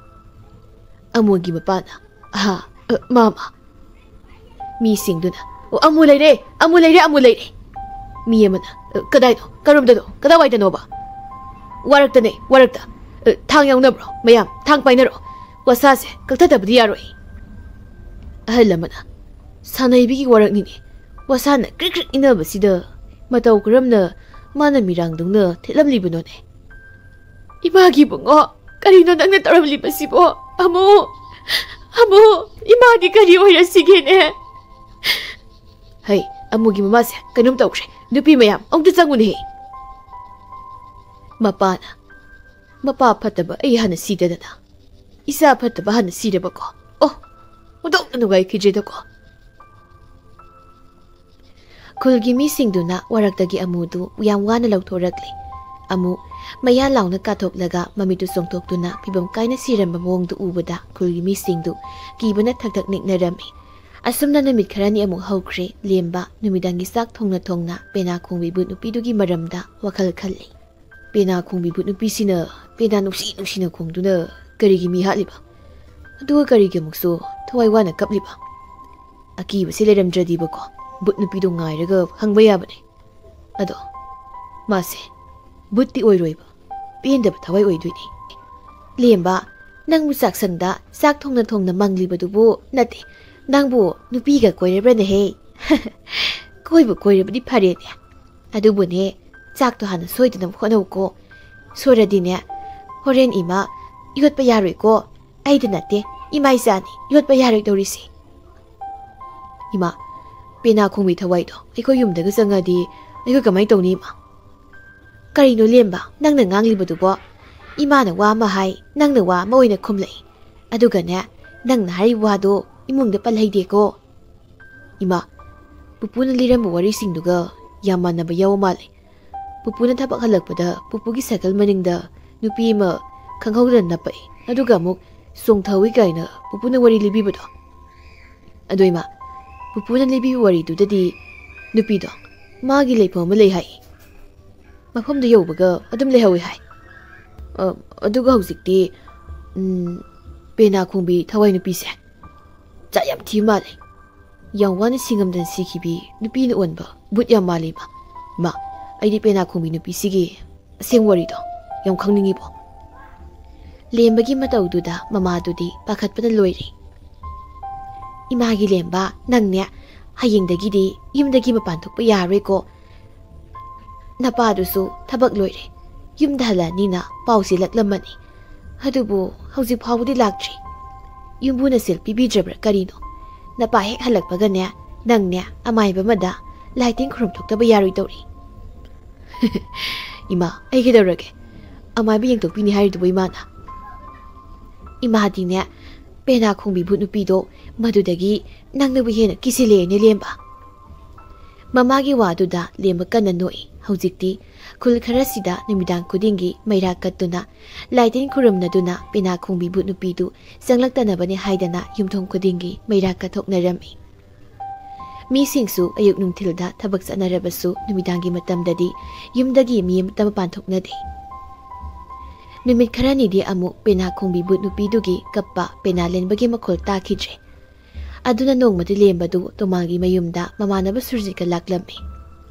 ꯑꯃꯣꯟꯒꯤ ꯃꯄꯥꯅ, "ꯑꯍꯥ, ꯑ, ꯃꯥꯃ"꯫ ꯃꯤꯁꯤꯡꯗꯨꯅ, "ꯑꯣ, ꯑꯃꯨ ꯂꯩꯔꯦ, ꯑꯃꯨ ꯂꯩꯔꯦ, ꯑꯃꯨ ꯂꯩꯔꯦ"꯫ ꯃꯤ ꯑꯃꯅ, "ꯑ, ꯀꯗꯥꯏꯅꯣ? ꯀꯔꯣꯝꯗꯅꯣ? ꯀꯗꯥꯏꯋꯥꯏꯗꯅꯣꯕ?" "ꯋꯥꯔꯛꯇꯅꯦ, ꯋꯥꯔꯛꯇ꯫ ꯑ, ꯊꯥꯡ ꯌꯥꯎꯅꯕ꯭ꯔꯣ? ꯃꯌꯥꯝ, ꯊꯥꯡ ꯄꯥꯏꯅꯔꯣ꯫ ꯋꯥꯁꯥꯁꯦ ꯀꯛꯊꯗꯕꯗꯤ ꯌꯥꯔꯣꯏ"꯫ ꯑꯍꯜ ꯑꯃꯅ, "ꯁꯥꯟꯅꯩꯕꯤꯒꯤ ꯋꯥꯔꯛꯅꯤꯅꯦ꯫ ꯋꯥꯁꯥꯅ ꯀ꯭ꯔꯤꯛ ꯀ꯭ꯔꯤꯛ ꯏꯟꯅꯕꯁꯤꯗ ꯃꯇꯧ ꯀꯔꯝꯅ ꯃꯥꯅ ꯃꯤꯔꯥꯡꯗꯧꯅ ꯊꯦꯠꯂꯝꯂꯤꯕꯅꯣꯅꯦ?" "ꯏꯃꯥꯒꯤ ꯏꯕꯨꯡꯉꯣ, ꯀꯔꯤꯅꯣ ꯅꯪꯅ ꯇꯧꯔꯝꯂꯤꯕꯁꯤꯕꯣ? ꯑꯃꯨ, ꯑꯃꯨ, ꯏꯃꯥꯒꯤ ꯀꯔꯤ ꯑꯣꯏꯔꯁꯤꯒꯦꯅꯦ?" "ꯍꯩ, ꯑꯃꯨꯒꯤ ꯃꯃꯥꯁꯦ ꯀꯩꯅꯣꯝ ꯇꯧꯈ꯭ꯔꯦ꯫ ꯅꯨꯄꯤ ꯃꯌꯥꯝ, ꯑꯃꯨꯛꯇ ꯆꯪꯉꯨꯅꯦꯍꯦ"꯫ ꯃꯄꯥꯅ, "ꯃꯄꯥ ꯐꯠꯇꯕ ꯑꯩ ꯍꯥꯟꯅ ꯁꯤꯗꯗꯅ, ꯏꯆꯥ ꯐꯠꯇꯕ ꯍꯥꯟꯅ ꯁꯤꯔꯕꯀꯣ? ꯑꯣ, ꯑꯣꯟꯊꯣꯛꯅ ꯅꯨꯡꯉꯥꯏꯈꯤꯗ꯭ꯔꯦꯗꯀꯣ"꯫ ꯈꯨꯜꯒꯤ ꯃꯤꯁꯤꯡꯗꯨꯅ ꯋꯥꯔꯛꯇꯒꯤ ꯑꯃꯨꯗꯨ ꯌꯥꯝ ꯋꯥꯅ ꯂꯧꯊꯣꯔꯛꯂꯦ꯫ ꯑꯃꯨ ꯃꯌꯥ ꯂꯥꯎꯅ ꯀꯥꯊꯣꯛꯂꯒ ꯃꯃꯤꯠꯇꯨ ꯆꯣꯡꯊꯣꯛꯇꯨꯅ ꯐꯤꯕꯝ ꯀꯥꯏꯅ ꯁꯤꯔꯝꯕ ꯃꯑꯣꯡꯗꯨ ꯎꯕꯗ ꯈꯨꯜꯒꯤ ꯃꯤꯁꯤꯡꯗꯨ ꯀꯤꯕꯅ ꯊꯛ ꯊꯛ ꯅꯤꯛꯅꯔꯝꯃꯤ꯫ ꯑꯁꯨꯝꯅ ꯅꯨꯃꯤꯠ ꯈꯔꯅꯤ ꯑꯃꯨꯛ ꯍꯧꯈ꯭ꯔꯦ꯫ ꯂꯦꯝꯕ ꯅꯨꯃꯤꯗꯥꯡꯒꯤ ꯆꯥꯛ ꯊꯣꯡꯅ ꯊꯣꯡꯅ ꯄꯦꯅꯥ ꯈꯣꯡꯕꯤ ꯕꯨꯠ ꯅꯨꯄꯤꯗꯨꯒꯤ ꯃꯔꯝꯗ ꯋꯥꯈꯜ ꯈꯜꯂꯤ꯫ ꯄꯦꯅꯥ ꯈꯣꯡꯕꯤ ꯕꯨꯠ ꯅꯨꯄꯤꯁꯤꯅ ꯄꯦꯅꯥ ꯅꯨꯡꯁꯤ ꯅꯨꯡꯁꯤꯅ ꯈꯣꯡꯗꯨꯅ ꯀꯔꯤꯒꯤ ꯃꯤ ꯍꯥꯠꯂꯤꯕ? ꯑꯗꯨꯒ ꯀꯔꯤꯒꯤ ꯑꯃꯨꯛꯁꯨ ꯊꯋꯥꯏ ꯋꯥꯅ ꯀꯞꯂꯤꯕ? ꯑꯀꯤꯕꯁꯤ ꯂꯩꯔꯝꯗ꯭ꯔꯗꯤꯕꯀꯣ, ꯕꯨꯠ ꯅꯨꯄꯤꯗꯣ ꯉꯥꯏꯔꯒ ꯍꯪꯕ ꯌꯥꯕꯅꯦ꯫ ꯑꯗꯣ ꯃꯥꯁꯦ ꯕꯨꯠꯇꯤ ꯑꯣꯏꯔꯣꯏꯕ, ꯄꯦꯟꯗꯕ ꯊꯋꯥꯏ ꯑꯣꯏꯗꯣꯏꯅꯦ꯫ ꯂꯦꯝꯕ, ꯅꯪꯕꯨ ꯆꯥꯛꯁꯪꯗ ꯆꯥꯛ ꯊꯣꯡꯅ ꯊꯣꯡꯅ ꯃꯪꯂꯤꯕꯗꯨꯕꯨ, ꯅꯠꯇꯦ, ꯅꯪꯕꯨ ꯅꯨꯄꯤꯒ ꯀꯣꯏꯔꯕ꯭ꯔꯅꯦꯍꯦ? ꯀꯣꯏꯕꯨ ꯀꯣꯏꯔꯕꯗꯤ ꯐꯔꯦꯅꯦ꯫ ꯑꯗꯨꯕꯨꯅꯦ, ꯆꯥꯛꯇꯣ ꯍꯥꯟꯅ ꯁꯣꯏꯗꯅꯕ ꯍꯣꯠꯅꯧꯀꯣ꯫ ꯁꯣꯏꯔꯗꯤꯅꯦ, "ꯍꯣꯔꯦꯟ ꯏꯃꯥ, ꯌꯣꯠꯄ ꯌꯥꯔꯣꯏꯀꯣ꯫ ꯑꯩꯗ ꯅꯠꯇꯦ, ꯏꯃꯥ ꯏꯆꯥꯅꯤ ꯌꯣꯠꯄ ꯌꯥꯔꯣꯏꯗꯧꯔꯤꯁꯦ꯫" "ꯏꯃꯥ, ꯄꯦꯅꯥ ꯈꯣꯡꯕꯤ ꯊꯋꯥꯏꯗꯣ ꯑꯩꯈꯣꯏ ꯌꯨꯝꯗꯒ ꯆꯪꯉꯗꯤ ꯑꯩꯈꯣꯏ ꯀꯃꯥꯏꯅ ꯇꯧꯅꯤ, ꯏꯃꯥ?" "ꯀꯔꯤꯅꯣ ꯂꯦꯝꯕ, ꯅꯪꯅ ꯉꯥꯡꯂꯤꯕꯗꯨꯕꯣ? ꯏꯃꯥꯅ ꯋꯥ ꯑꯃ ꯍꯥꯏ, ꯅꯪꯅ ꯋꯥ ꯑꯃ ꯑꯣꯏꯅ ꯈꯨꯝꯂꯛꯏ꯫ ꯑꯗꯨꯒꯅꯦ, ꯅꯪꯅ ꯍꯥꯏꯔꯤꯕ ꯋꯥꯗꯣ ꯏꯃꯨꯡꯗ ꯄꯜꯍꯩꯗꯦꯀꯣ꯫" "ꯏꯃꯥ, ꯄꯨꯄꯨꯅ ꯂꯤꯔꯝꯕ ꯋꯥꯔꯤꯁꯤꯡꯗꯨꯒ ꯌꯥꯝ ꯃꯥꯟꯅꯕ ꯌꯥꯎꯕ ꯃꯥꯜꯂꯦ꯫ ꯄꯨꯄꯨꯅ ꯊꯕꯛ ꯍꯜꯂꯛꯄꯗ ꯄꯨꯄꯨꯒꯤ ꯁꯥꯏꯀꯜ ꯃꯅꯤꯡꯗ ꯅꯨꯄꯤ ꯑꯃ ꯈꯪꯍꯧꯗꯅ ꯅꯞꯄꯛꯏ, ꯑꯗꯨꯒ ꯑꯃꯨꯛ ꯆꯣꯡꯊꯍꯧꯏ ꯀꯥꯏꯅ ꯄꯨꯄꯨꯅ ꯋꯥꯔꯤ ꯂꯤꯕꯤꯕꯗꯣ꯫ ꯑꯗꯣ ꯏꯃꯥ, ꯄꯨꯄꯨꯅ ꯂꯤꯕꯤꯕ ꯋꯥꯔꯤꯗꯨꯗꯗꯤ ꯅꯨꯄꯤꯗꯣ ꯃꯥꯒꯤ ꯂꯩꯐꯝ ꯑꯃ ꯂꯩ ꯍꯥꯏ꯫ ꯃꯐꯝꯗꯨ ꯌꯧꯕꯒ ꯑꯗꯨꯝ ꯂꯩꯍꯧꯋꯤ ꯍꯥꯏ꯫ ꯑ, ꯑꯗꯨꯒ ꯍꯧꯖꯤꯛꯇꯤ, ꯎꯝ, ꯄꯦꯅꯥ ꯈꯣꯡꯕꯤ ꯊꯋꯥꯏ ꯅꯨꯄꯤꯁꯦ ꯖꯥꯠ ꯌꯥꯝ ꯊꯤ ꯃꯥꯜꯂꯦ꯫ ꯌꯥꯝ ꯋꯥꯅ ꯁꯤꯉꯝꯗꯅ ꯁꯤꯈꯤꯕꯤ ꯅꯨꯄꯤꯅ ꯑꯣꯟꯕ ꯚꯨꯠ ꯌꯥꯝ ꯃꯥꯜꯂꯦ, ꯏꯃꯥ꯫ ꯏꯃꯥ, ꯑꯩꯗꯤ ꯄꯦꯅꯥ ꯈꯣꯡꯕꯤ ꯅꯨꯄꯤꯁꯤꯒꯤ ꯑꯁꯦꯡꯕ ꯋꯥꯔꯤꯗꯣ ꯌꯥꯝ ꯈꯪꯅꯤꯡꯉꯤꯕꯣ꯫" ꯂꯦꯝꯕꯒꯤ ꯃꯇꯧꯗꯨꯗ ꯃꯃꯥꯗꯨꯗꯤ ꯄꯥꯈꯠꯄꯅ ꯂꯣꯏꯔꯦ꯫ "ꯏꯃꯥꯒꯤ ꯂꯦꯝꯕ, ꯅꯪꯅꯦ ꯍꯌꯦꯡꯗꯒꯤꯗꯤ ꯌꯨꯝꯗꯒꯤ ꯃꯄꯥꯟ ꯊꯣꯛꯄ ꯌꯥꯔꯔꯣꯏꯀꯣ꯫ ꯅꯄꯥꯗꯨꯁꯨ ꯊꯕꯛ ꯂꯣꯏꯔꯦ, ꯌꯨꯝꯗ ꯍꯜꯂꯛꯑꯅꯤꯅ ꯄꯥꯎ ꯆꯦꯜꯂꯛꯂꯝꯕꯅꯤ꯫ ꯑꯗꯨꯕꯨ ꯍꯧꯖꯤꯛ ꯐꯥꯎꯕꯗꯤ ꯂꯥꯛꯇ꯭ꯔꯤ꯫ ꯌꯨꯝꯕꯨꯅ ꯁꯦꯜ ꯄꯤꯕꯤꯗ꯭ꯔꯕ꯭ꯔꯥ ꯀꯔꯤꯅꯣ? ꯅꯄꯥ ꯍꯦꯛ ꯍꯜꯂꯛꯄꯒꯅꯦ, ꯅꯪꯅꯦ ꯑꯃꯥꯏꯕ ꯑꯃꯗ ꯂꯥꯏ ꯇꯤꯟ ꯈꯨꯔꯨꯝ ꯊꯣꯛꯇꯕ ꯌꯥꯔꯣꯏꯗꯧꯔꯤ꯫" "ꯏꯃꯥ, ꯑꯩ ꯀꯩꯗꯧꯔꯒꯦ? ꯑꯃꯥꯏꯕ ꯌꯦꯡꯊꯣꯛꯄꯤꯅꯤ ꯍꯥꯏꯔꯤꯗꯨꯕꯨ ꯏꯃꯥꯅ?" "ꯏꯃꯥꯗꯤꯅꯦ, ꯄꯦꯅꯥ ꯈꯣꯡꯕꯤ ꯚꯨꯠ ꯅꯨꯄꯤꯗꯣ ꯃꯗꯨꯗꯒꯤ ꯅꯪꯅꯕꯨ ꯍꯦꯟꯅ ꯀꯤꯁꯤꯜꯂꯛꯑꯦꯅꯦ ꯂꯦꯝꯕ꯫" ꯃꯃꯥꯒꯤ ꯋꯥꯗꯨꯗ ꯂꯦꯝꯕ ꯀꯟꯅ ꯅꯣꯛꯏ꯫ ꯍꯧꯖꯤꯛꯇꯤ ꯈꯨꯜ ꯈꯔꯁꯤꯗ ꯅꯨꯃꯤꯗꯥꯡ ꯈꯨꯗꯤꯡꯒꯤ ꯃꯩꯔꯥ ꯀꯠꯇꯨꯅ, ꯂꯥꯏ ꯇꯤꯟ ꯈꯨꯔꯨꯝꯅꯗꯨꯅ ꯄꯦꯅꯥ ꯈꯣꯡꯕꯤ ꯚꯨꯠ ꯅꯨꯄꯤꯗꯨ ꯆꯪꯂꯛꯇꯅꯕꯅꯦ ꯍꯥꯏꯗꯅ ꯌꯨꯝꯊꯣꯡ ꯈꯨꯗꯤꯡꯒꯤ ꯃꯩꯔꯥ ꯀꯠꯊꯣꯛꯅꯔꯝꯃꯤ꯫ ꯃꯤꯁꯤꯡꯁꯨ ꯑꯌꯨꯛ ꯅꯨꯡꯊꯤꯜꯗ ꯊꯕꯛ ꯆꯠꯅꯔꯕꯁꯨ ꯅꯨꯃꯤꯗꯥꯡꯒꯤ ꯃꯇꯝꯗꯗꯤ ꯌꯨꯝꯗꯒꯤ ꯃꯤ ꯑꯃꯠꯇ ꯃꯄꯥꯟ ꯊꯣꯛꯅꯗꯦ꯫ ꯅꯨꯃꯤꯠ ꯈꯔꯅꯤꯗꯤ ꯑꯃꯨꯛ ꯄꯦꯅꯥ ꯈꯣꯡꯕꯤ ꯚꯨꯠ ꯅꯨꯄꯤꯗꯨꯒꯤ ꯀꯞꯄ ꯄꯦꯅꯥ ꯂꯦꯟꯕꯒꯤ ꯃꯈꯣꯜ ꯇꯥꯈꯤꯗ꯭ꯔꯦ꯫ ꯑꯗꯨꯅ ꯅꯣꯡꯃꯗꯤ ꯂꯦꯝꯕꯗꯨ ꯇꯣꯃꯥꯒꯤ ꯃꯌꯨꯝꯗ ꯃꯃꯥꯟꯅꯕ ꯁꯨꯔꯖꯤꯠꯀ ꯂꯥꯛꯂꯝꯃꯤ꯫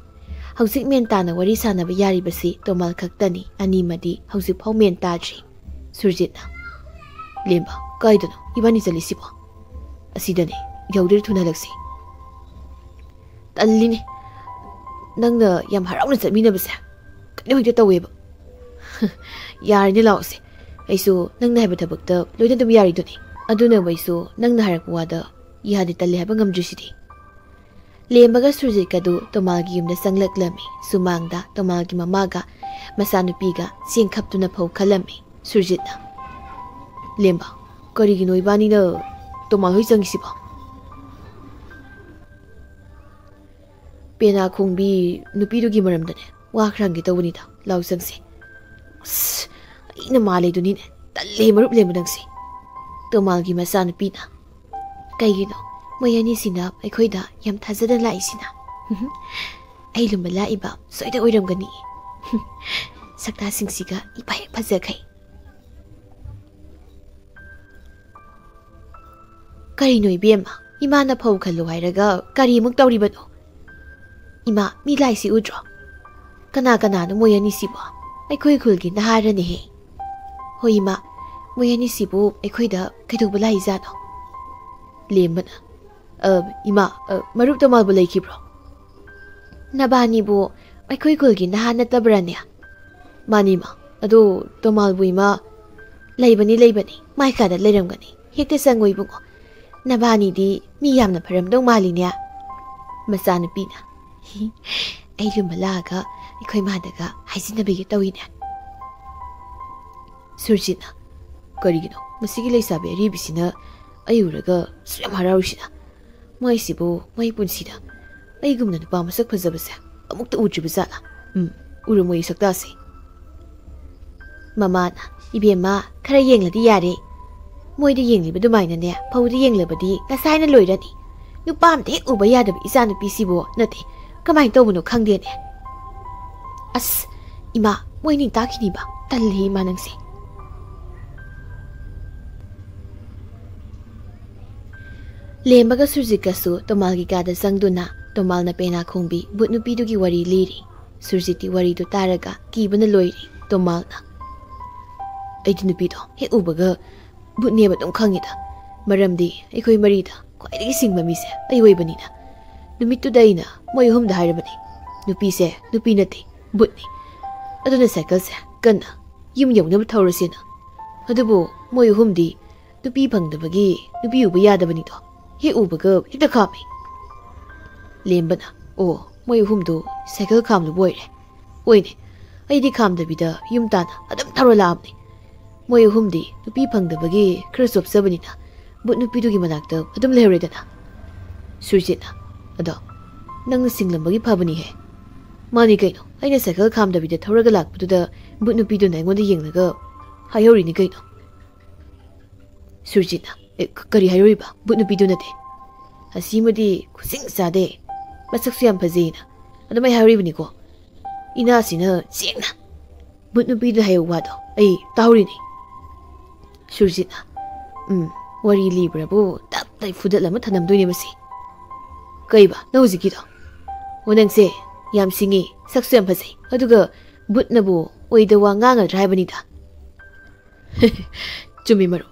ꯍꯧꯖꯤꯛ ꯃꯦꯟ ꯇꯥꯅ ꯋꯥꯔꯤ ꯁꯥꯟꯅꯕ ꯌꯥꯔꯤꯕꯁꯤ ꯇꯣꯃꯥꯜ ꯈꯛꯇꯅꯤ, ꯑꯅꯤꯃꯗꯤ ꯍꯧꯖꯤꯛꯐꯥꯎ ꯃꯦꯟ ꯇꯥꯗ꯭ꯔꯤ꯫ ꯁꯨꯔꯖꯤꯠꯅ, "ꯂꯦꯝꯕ, ꯀꯥꯏꯗꯅꯣ ꯏꯕꯥꯅꯤ ꯆꯠꯂꯤꯁꯤꯕꯣ?" "ꯑꯁꯤꯗꯅꯦ, ꯌꯧꯗ꯭ꯔꯤ, ꯊꯨꯅ ꯍꯜꯂꯛꯁꯤ꯫" "ꯇꯜꯂꯤꯅꯦ, ꯅꯪꯅ ꯌꯥꯝ ꯍꯔꯥꯎꯅ ꯆꯠꯃꯤꯟꯅꯕꯁꯦ ꯀꯩꯅꯣ ꯍꯦꯛꯇ ꯇꯧꯋꯦꯕ꯫" "ꯌꯥꯔꯦꯅꯦ, ꯂꯥꯛꯑꯣꯁꯦ, ꯑꯩꯁꯨ ꯅꯪꯅ ꯍꯥꯏꯕ ꯊꯕꯛꯇ ꯂꯣꯏꯅ ꯑꯗꯨꯝ ꯌꯥꯔꯤꯗꯨꯅꯤ꯫ ꯑꯗꯨꯅꯕꯨ ꯑꯩꯁꯨ ꯅꯪꯅ ꯍꯥꯏꯔꯛꯄ ꯋꯥꯗ ꯌꯥꯗꯦ ꯇꯜꯂꯦ ꯍꯥꯏꯕ ꯉꯝꯗ꯭ꯔꯤꯁꯤꯗꯤ꯫ ꯂꯦꯝꯕꯒ ꯁꯨꯔꯖꯤꯠꯀꯗꯨ ꯇꯣꯃꯥꯜꯒꯤ ꯌꯨꯝꯗ ꯆꯪꯂꯛꯂꯝꯃꯤ꯫ ꯁꯨꯃꯥꯡꯗ ꯇꯣꯃꯥꯜꯒꯤ ꯃꯃꯥꯒ ꯃꯆꯥꯅꯨꯄꯤꯒ ꯆꯦꯡ ꯈꯞꯇꯨꯅ ꯐꯧ ꯈꯜꯂꯝꯃꯤ꯫ ꯁꯨꯔꯖꯤꯠꯅ, "ꯂꯦꯝꯕ, ꯀꯔꯤꯒꯤꯅꯣ ꯏꯕꯥꯅꯤꯅ ꯇꯣꯃꯥꯜ ꯍꯣꯏ ꯆꯪꯉꯤꯁꯤꯕꯣ?" "ꯄꯦꯅꯥ ꯈꯣꯡꯕꯤ ꯅꯨꯄꯤꯗꯨꯒꯤ ꯃꯔꯝꯗꯅꯦ ꯋꯥ ꯈꯔ ꯍꯪꯒꯦ ꯇꯧꯕꯅꯤꯗ, ꯂꯥꯎ ꯆꯪꯁꯦ꯫" "ꯑꯁ, ꯑꯩꯅ ꯃꯥꯜꯂꯦꯗꯨꯅꯤꯅꯦ, ꯇꯜꯂꯦ ꯃꯔꯨꯞ ꯂꯦꯝꯕ ꯅꯪꯁꯦ꯫" ꯇꯣꯃꯥꯜꯒꯤ ꯃꯆꯥꯅꯨꯄꯤꯅ, "ꯀꯩꯒꯤꯅꯣ ꯃꯣꯏ ꯑꯅꯤꯁꯤꯅ ꯑꯩꯈꯣꯏꯗ ꯌꯥꯝ ꯊꯥꯖꯗꯅ ꯂꯥꯛꯏꯁꯤꯅ?" "ꯑꯩ ꯂꯨꯝꯕ ꯂꯥꯛꯏꯕ ꯁꯣꯏꯗ ꯑꯣꯏꯔꯝꯒꯅꯤ꯫" "ꯁꯛꯇꯥꯁꯤꯡꯁꯤꯒ ꯏꯐ ꯍꯦꯛ ꯐꯖꯈꯩ꯫" "ꯀꯔꯤꯅꯣ ꯏꯕꯦꯝꯃ, ꯏꯃꯥꯅ ꯐꯧ ꯈꯜꯂꯨ ꯍꯥꯏꯔꯒ ꯀꯔꯤꯃꯨꯛ ꯇꯧꯔꯤꯕꯅꯣ? ꯏꯃꯥ, ꯃꯤ ꯂꯥꯛꯏꯁꯤ ꯎꯗ꯭ꯔꯣ? ꯀꯅꯥ ꯀꯅꯥꯅꯣ ꯃꯣꯏ ꯑꯅꯤꯁꯤꯕꯣ? ꯑꯩꯈꯣꯏ ꯈꯨꯜꯒꯤ ꯅꯍꯥꯔꯅꯦꯍꯦ꯫" "ꯍꯣꯏ ꯏꯃꯥ, ꯃꯣꯏ ꯑꯅꯤꯁꯤꯕꯨ ꯑꯩꯈꯣꯏꯗ ꯀꯩꯗꯧꯕ ꯂꯥꯛꯏꯖꯥꯠꯅꯣ?" ꯂꯦꯝꯕꯅ, "ꯑ, ꯏꯃꯥ, ꯑ, ꯃꯔꯨꯞ ꯇꯣꯃꯥꯜꯕꯨ ꯂꯩꯈꯤꯕ꯭ꯔꯣ?" "ꯅꯕꯥꯅꯤꯕꯨ ꯑꯩꯈꯣꯏ ꯈꯨꯜꯒꯤ ꯅꯍꯥ ꯅꯠꯇꯕ꯭ꯔꯥꯅꯦ?" "ꯃꯥꯅꯤ ꯏꯃꯥ, ꯑꯗꯣ ꯇꯣꯃꯥꯜꯕꯨ ꯏꯃꯥ..." "ꯂꯩꯕꯅꯤ, ꯂꯩꯕꯅꯤ, ꯃꯥꯏ ꯀꯥꯗ ꯂꯩꯔꯝꯒꯅꯤ, ꯍꯦꯛꯇ ꯆꯪꯉꯣ ꯏꯕꯨꯡꯉꯣ꯫ ꯅꯕꯥꯅꯤꯗꯤ ꯃꯤ ꯌꯥꯝꯅ ꯐꯔꯝꯗꯧ ꯃꯥꯜꯂꯤꯅꯦ꯫" ꯃꯆꯥꯅꯨꯄꯤꯅ, "ꯍꯤ, ꯑꯩ ꯂꯨꯝꯕ ꯂꯥꯛꯑꯒ ꯑꯩꯈꯣꯏ ꯃꯥꯗꯒ ꯍꯥꯏꯖꯤꯟꯅꯕꯤꯒꯦ ꯇꯧꯏꯅꯦ꯫" ꯁꯨꯔꯖꯤꯠꯅ, "ꯀꯔꯤꯒꯤꯅꯣ ꯃꯁꯤꯒꯤ ꯂꯩꯁꯥꯕꯤ ꯑꯔꯤꯕꯤꯁꯤꯅ ꯑꯩ ꯎꯔꯒ ꯑꯁꯨꯛ ꯌꯥꯝ ꯍꯔꯥꯎꯔꯤꯁꯤꯅ? ꯃꯥꯏꯁꯤꯕꯨ ꯃꯥꯏ ꯄꯨꯟꯁꯤꯗ ꯑꯩꯒꯨꯝꯅ ꯅꯨꯄꯥ ꯃꯁꯛ ꯐꯖꯕꯁꯦ ꯑꯃꯨꯛꯇ ꯎꯗ꯭ꯔꯤꯕ ꯖꯥꯠꯂꯥ? ꯎꯝ, ꯎꯔꯝꯃꯣꯏ ꯁꯛꯇꯥꯁꯦ꯫" ꯃꯃꯥꯅ, "ꯏꯕꯦꯝꯃ, ꯈꯔ ꯌꯦꯡꯂꯗꯤ ꯌꯥꯔꯦ꯫ ꯃꯣꯏꯗ ꯌꯦꯡꯂꯤꯕ ꯑꯗꯨꯃꯥꯏꯅꯅꯦ ꯐꯧꯗ ꯌꯦꯡꯂꯕꯗꯤ ꯉꯁꯥꯏꯅ ꯂꯣꯏꯔꯅꯤ꯫ ꯅꯨꯄꯥ ꯑꯝꯇ ꯍꯦꯛ ꯎꯕ ꯌꯥꯗꯕ ꯏꯆꯥꯅꯨꯄꯤꯁꯤꯕꯨ ꯅꯠꯇꯦ, ꯀꯃꯥꯏꯅ ꯇꯧꯕꯅꯣ ꯈꯪꯗꯦꯅꯦ꯫ ꯑꯁ, ꯏꯃꯥ, ꯃꯣꯏꯅꯤ ꯇꯥꯈꯤꯅꯤꯕ꯫ ꯇꯜꯂꯤ ꯏꯃꯥ ꯅꯪꯁꯦ꯫" ꯂꯦꯝꯕꯒ ꯁꯨꯔꯖꯤꯠꯀꯁꯨ ꯇꯣꯃꯥꯜꯒꯤ ꯀꯥꯗ ꯆꯪꯗꯨꯅ ꯇꯣꯃꯥꯜꯅ ꯄꯦꯅꯥ ꯈꯣꯡꯕꯤ ꯚꯨꯠ ꯅꯨꯄꯤꯗꯨꯒꯤ ꯋꯥꯔꯤ ꯂꯤꯔꯤ꯫ ꯁꯨꯔꯖꯤꯠꯇꯤ ꯋꯥꯔꯤꯗꯨ ꯇꯥꯔꯒ ꯀꯤꯕꯅ ꯂꯣꯏꯔꯦ꯫ ꯇꯣꯃꯥꯜꯅ, "ꯑꯩꯗꯤ ꯅꯨꯄꯤꯗꯣ ꯍꯦꯛ ꯎꯕꯒ ꯚꯨꯠꯅꯦꯕ ꯑꯗꯨꯝ ꯈꯪꯉꯤꯗ꯫ ꯃꯔꯝꯗꯤ ꯑꯩꯈꯣꯏ ꯃꯔꯤꯗ ꯈ꯭ꯋꯥꯏꯗꯒꯤ ꯁꯤꯡꯕ ꯃꯤꯁꯦ ꯑꯩ ꯑꯣꯏꯕꯅꯤꯅ꯫ ꯅꯨꯃꯤꯠꯇꯨꯗ ꯑꯩꯅ ꯃꯣꯏ ꯑꯍꯨꯝꯗ ꯍꯥꯏꯔꯕꯅꯤ, 'ꯅꯨꯄꯤꯁꯦ ꯅꯨꯄꯤ ꯅꯠꯇꯦ, ꯚꯨꯠꯅꯤ꯫ ꯑꯗꯨꯅ ꯁꯥꯏꯀꯜꯁꯦ ꯀꯟꯅ ꯌꯨꯝ ꯌꯧꯅꯕ ꯊꯧꯔꯁꯦꯅ꯫ ꯑꯗꯨꯕꯨ ꯃꯣꯏ ꯑꯍꯨꯝꯗꯤ ꯅꯨꯄꯤ ꯐꯪꯗꯕꯒꯤ ꯅꯨꯄꯤ ꯎꯕ ꯌꯥꯗꯕꯅꯤꯗꯣ, ꯍꯦꯛ ꯎꯕꯒ ꯍꯦꯛꯇ ꯈꯥꯝꯃꯤ꯫ ꯂꯦꯝꯕꯅ, "ꯑꯣ, ꯃꯣꯏ ꯑꯍꯨꯝꯗꯨ ꯁꯥꯏꯀꯜ ꯈꯥꯝꯂꯨꯕ ꯑꯣꯏꯔꯦ꯫ ꯑꯣꯏꯅꯦ, ꯑꯩꯗꯤ ꯈꯥꯝꯗꯕꯤꯗ ꯌꯨꯝ ꯇꯥꯟꯅ ꯑꯗꯨꯝ ꯊꯧꯔ ꯂꯥꯛꯑꯕꯅꯤ꯫ ꯃꯣꯏ ꯑꯍꯨꯝꯗꯤ ꯅꯨꯄꯤ ꯐꯪꯗꯕꯒꯤ ꯈꯔ ꯆꯣꯞꯆꯕꯅꯤꯅ ꯕꯨꯠ ꯅꯨꯄꯤꯗꯨꯒꯤ ꯃꯅꯥꯛꯇ ꯑꯗꯨꯝ ꯂꯩꯍꯧꯔꯦꯗꯅ꯫" ꯁꯨꯔꯖꯤꯠꯅ, "ꯑꯗꯣ ꯅꯪꯅ ꯁꯤꯡꯂꯝꯕꯒꯤ ꯐꯕꯅꯤꯍꯦ꯫" "ꯃꯥꯅꯤ ꯀꯩꯅꯣ, ꯑꯩꯅ ꯁꯥꯏꯀꯜ ꯈꯥꯝꯗꯕꯤꯗ ꯊꯧꯔꯒ ꯂꯥꯛꯄꯗꯨꯗ ꯕꯨꯠ ꯅꯨꯄꯤꯗꯨꯅ ꯑꯩꯉꯣꯟꯗ ꯌꯦꯡꯂꯒ ꯍꯥꯏꯍꯧꯔꯤꯅꯤ ꯀꯩꯅꯣ꯫" ꯁꯨꯔꯖꯤꯠꯅ, "ꯑꯦ, ꯀ-, ꯀꯔꯤ ꯍꯥꯏꯔꯨꯔꯤꯕ? ꯕꯨꯠ ꯅꯨꯄꯤꯗꯨꯅꯗꯤ?" "ꯑꯁꯤꯃꯗꯤ ꯈꯨꯁꯤꯡ ꯆꯥꯗꯦ, ꯃꯁꯛꯁꯨ ꯌꯥꯝ ꯐꯖꯩꯅ ꯑꯗꯨꯃꯥꯏ ꯍꯥꯏꯔꯨꯔꯤꯕꯅꯤꯀꯣ꯫ ꯏꯅꯥꯁꯤꯅ ꯁꯦꯡꯅ ꯕꯨꯠ ꯅꯨꯄꯤꯗꯨꯅ ꯍꯥꯏꯕ ꯋꯥꯗꯣ ꯑꯩ ꯇꯥꯍꯧꯔꯤꯅꯤ꯫" ꯁꯨꯔꯖꯤꯠꯅ, "ꯎꯝ, ꯋꯥꯔꯤ ꯂꯤꯕ꯭ꯔꯕꯨ ꯇꯞ ꯇꯥꯏ ꯐꯨꯗꯠꯂꯝꯃ ꯊꯅꯝꯗꯣꯏꯅꯦ ꯃꯁꯤ꯫" "ꯀꯩꯕ ꯅꯪ ꯍꯧꯖꯤꯛꯀꯤꯗꯣ?" "ꯑꯣ, ꯅꯪꯁꯦ ꯌꯥꯝ ꯁꯤꯡꯉꯤ, ꯁꯛꯁꯨ ꯌꯥꯝ ꯐꯖꯩ, ꯑꯗꯨꯒ ꯕꯨꯠꯅꯕꯨ ꯑꯣꯏꯗ ꯋꯥ ꯉꯥꯡꯒꯗ꯭ꯔꯥ ꯍꯥꯏꯕꯅꯤꯗ꯫" "ꯆꯨꯝꯃꯤ ꯃꯔꯨꯞ,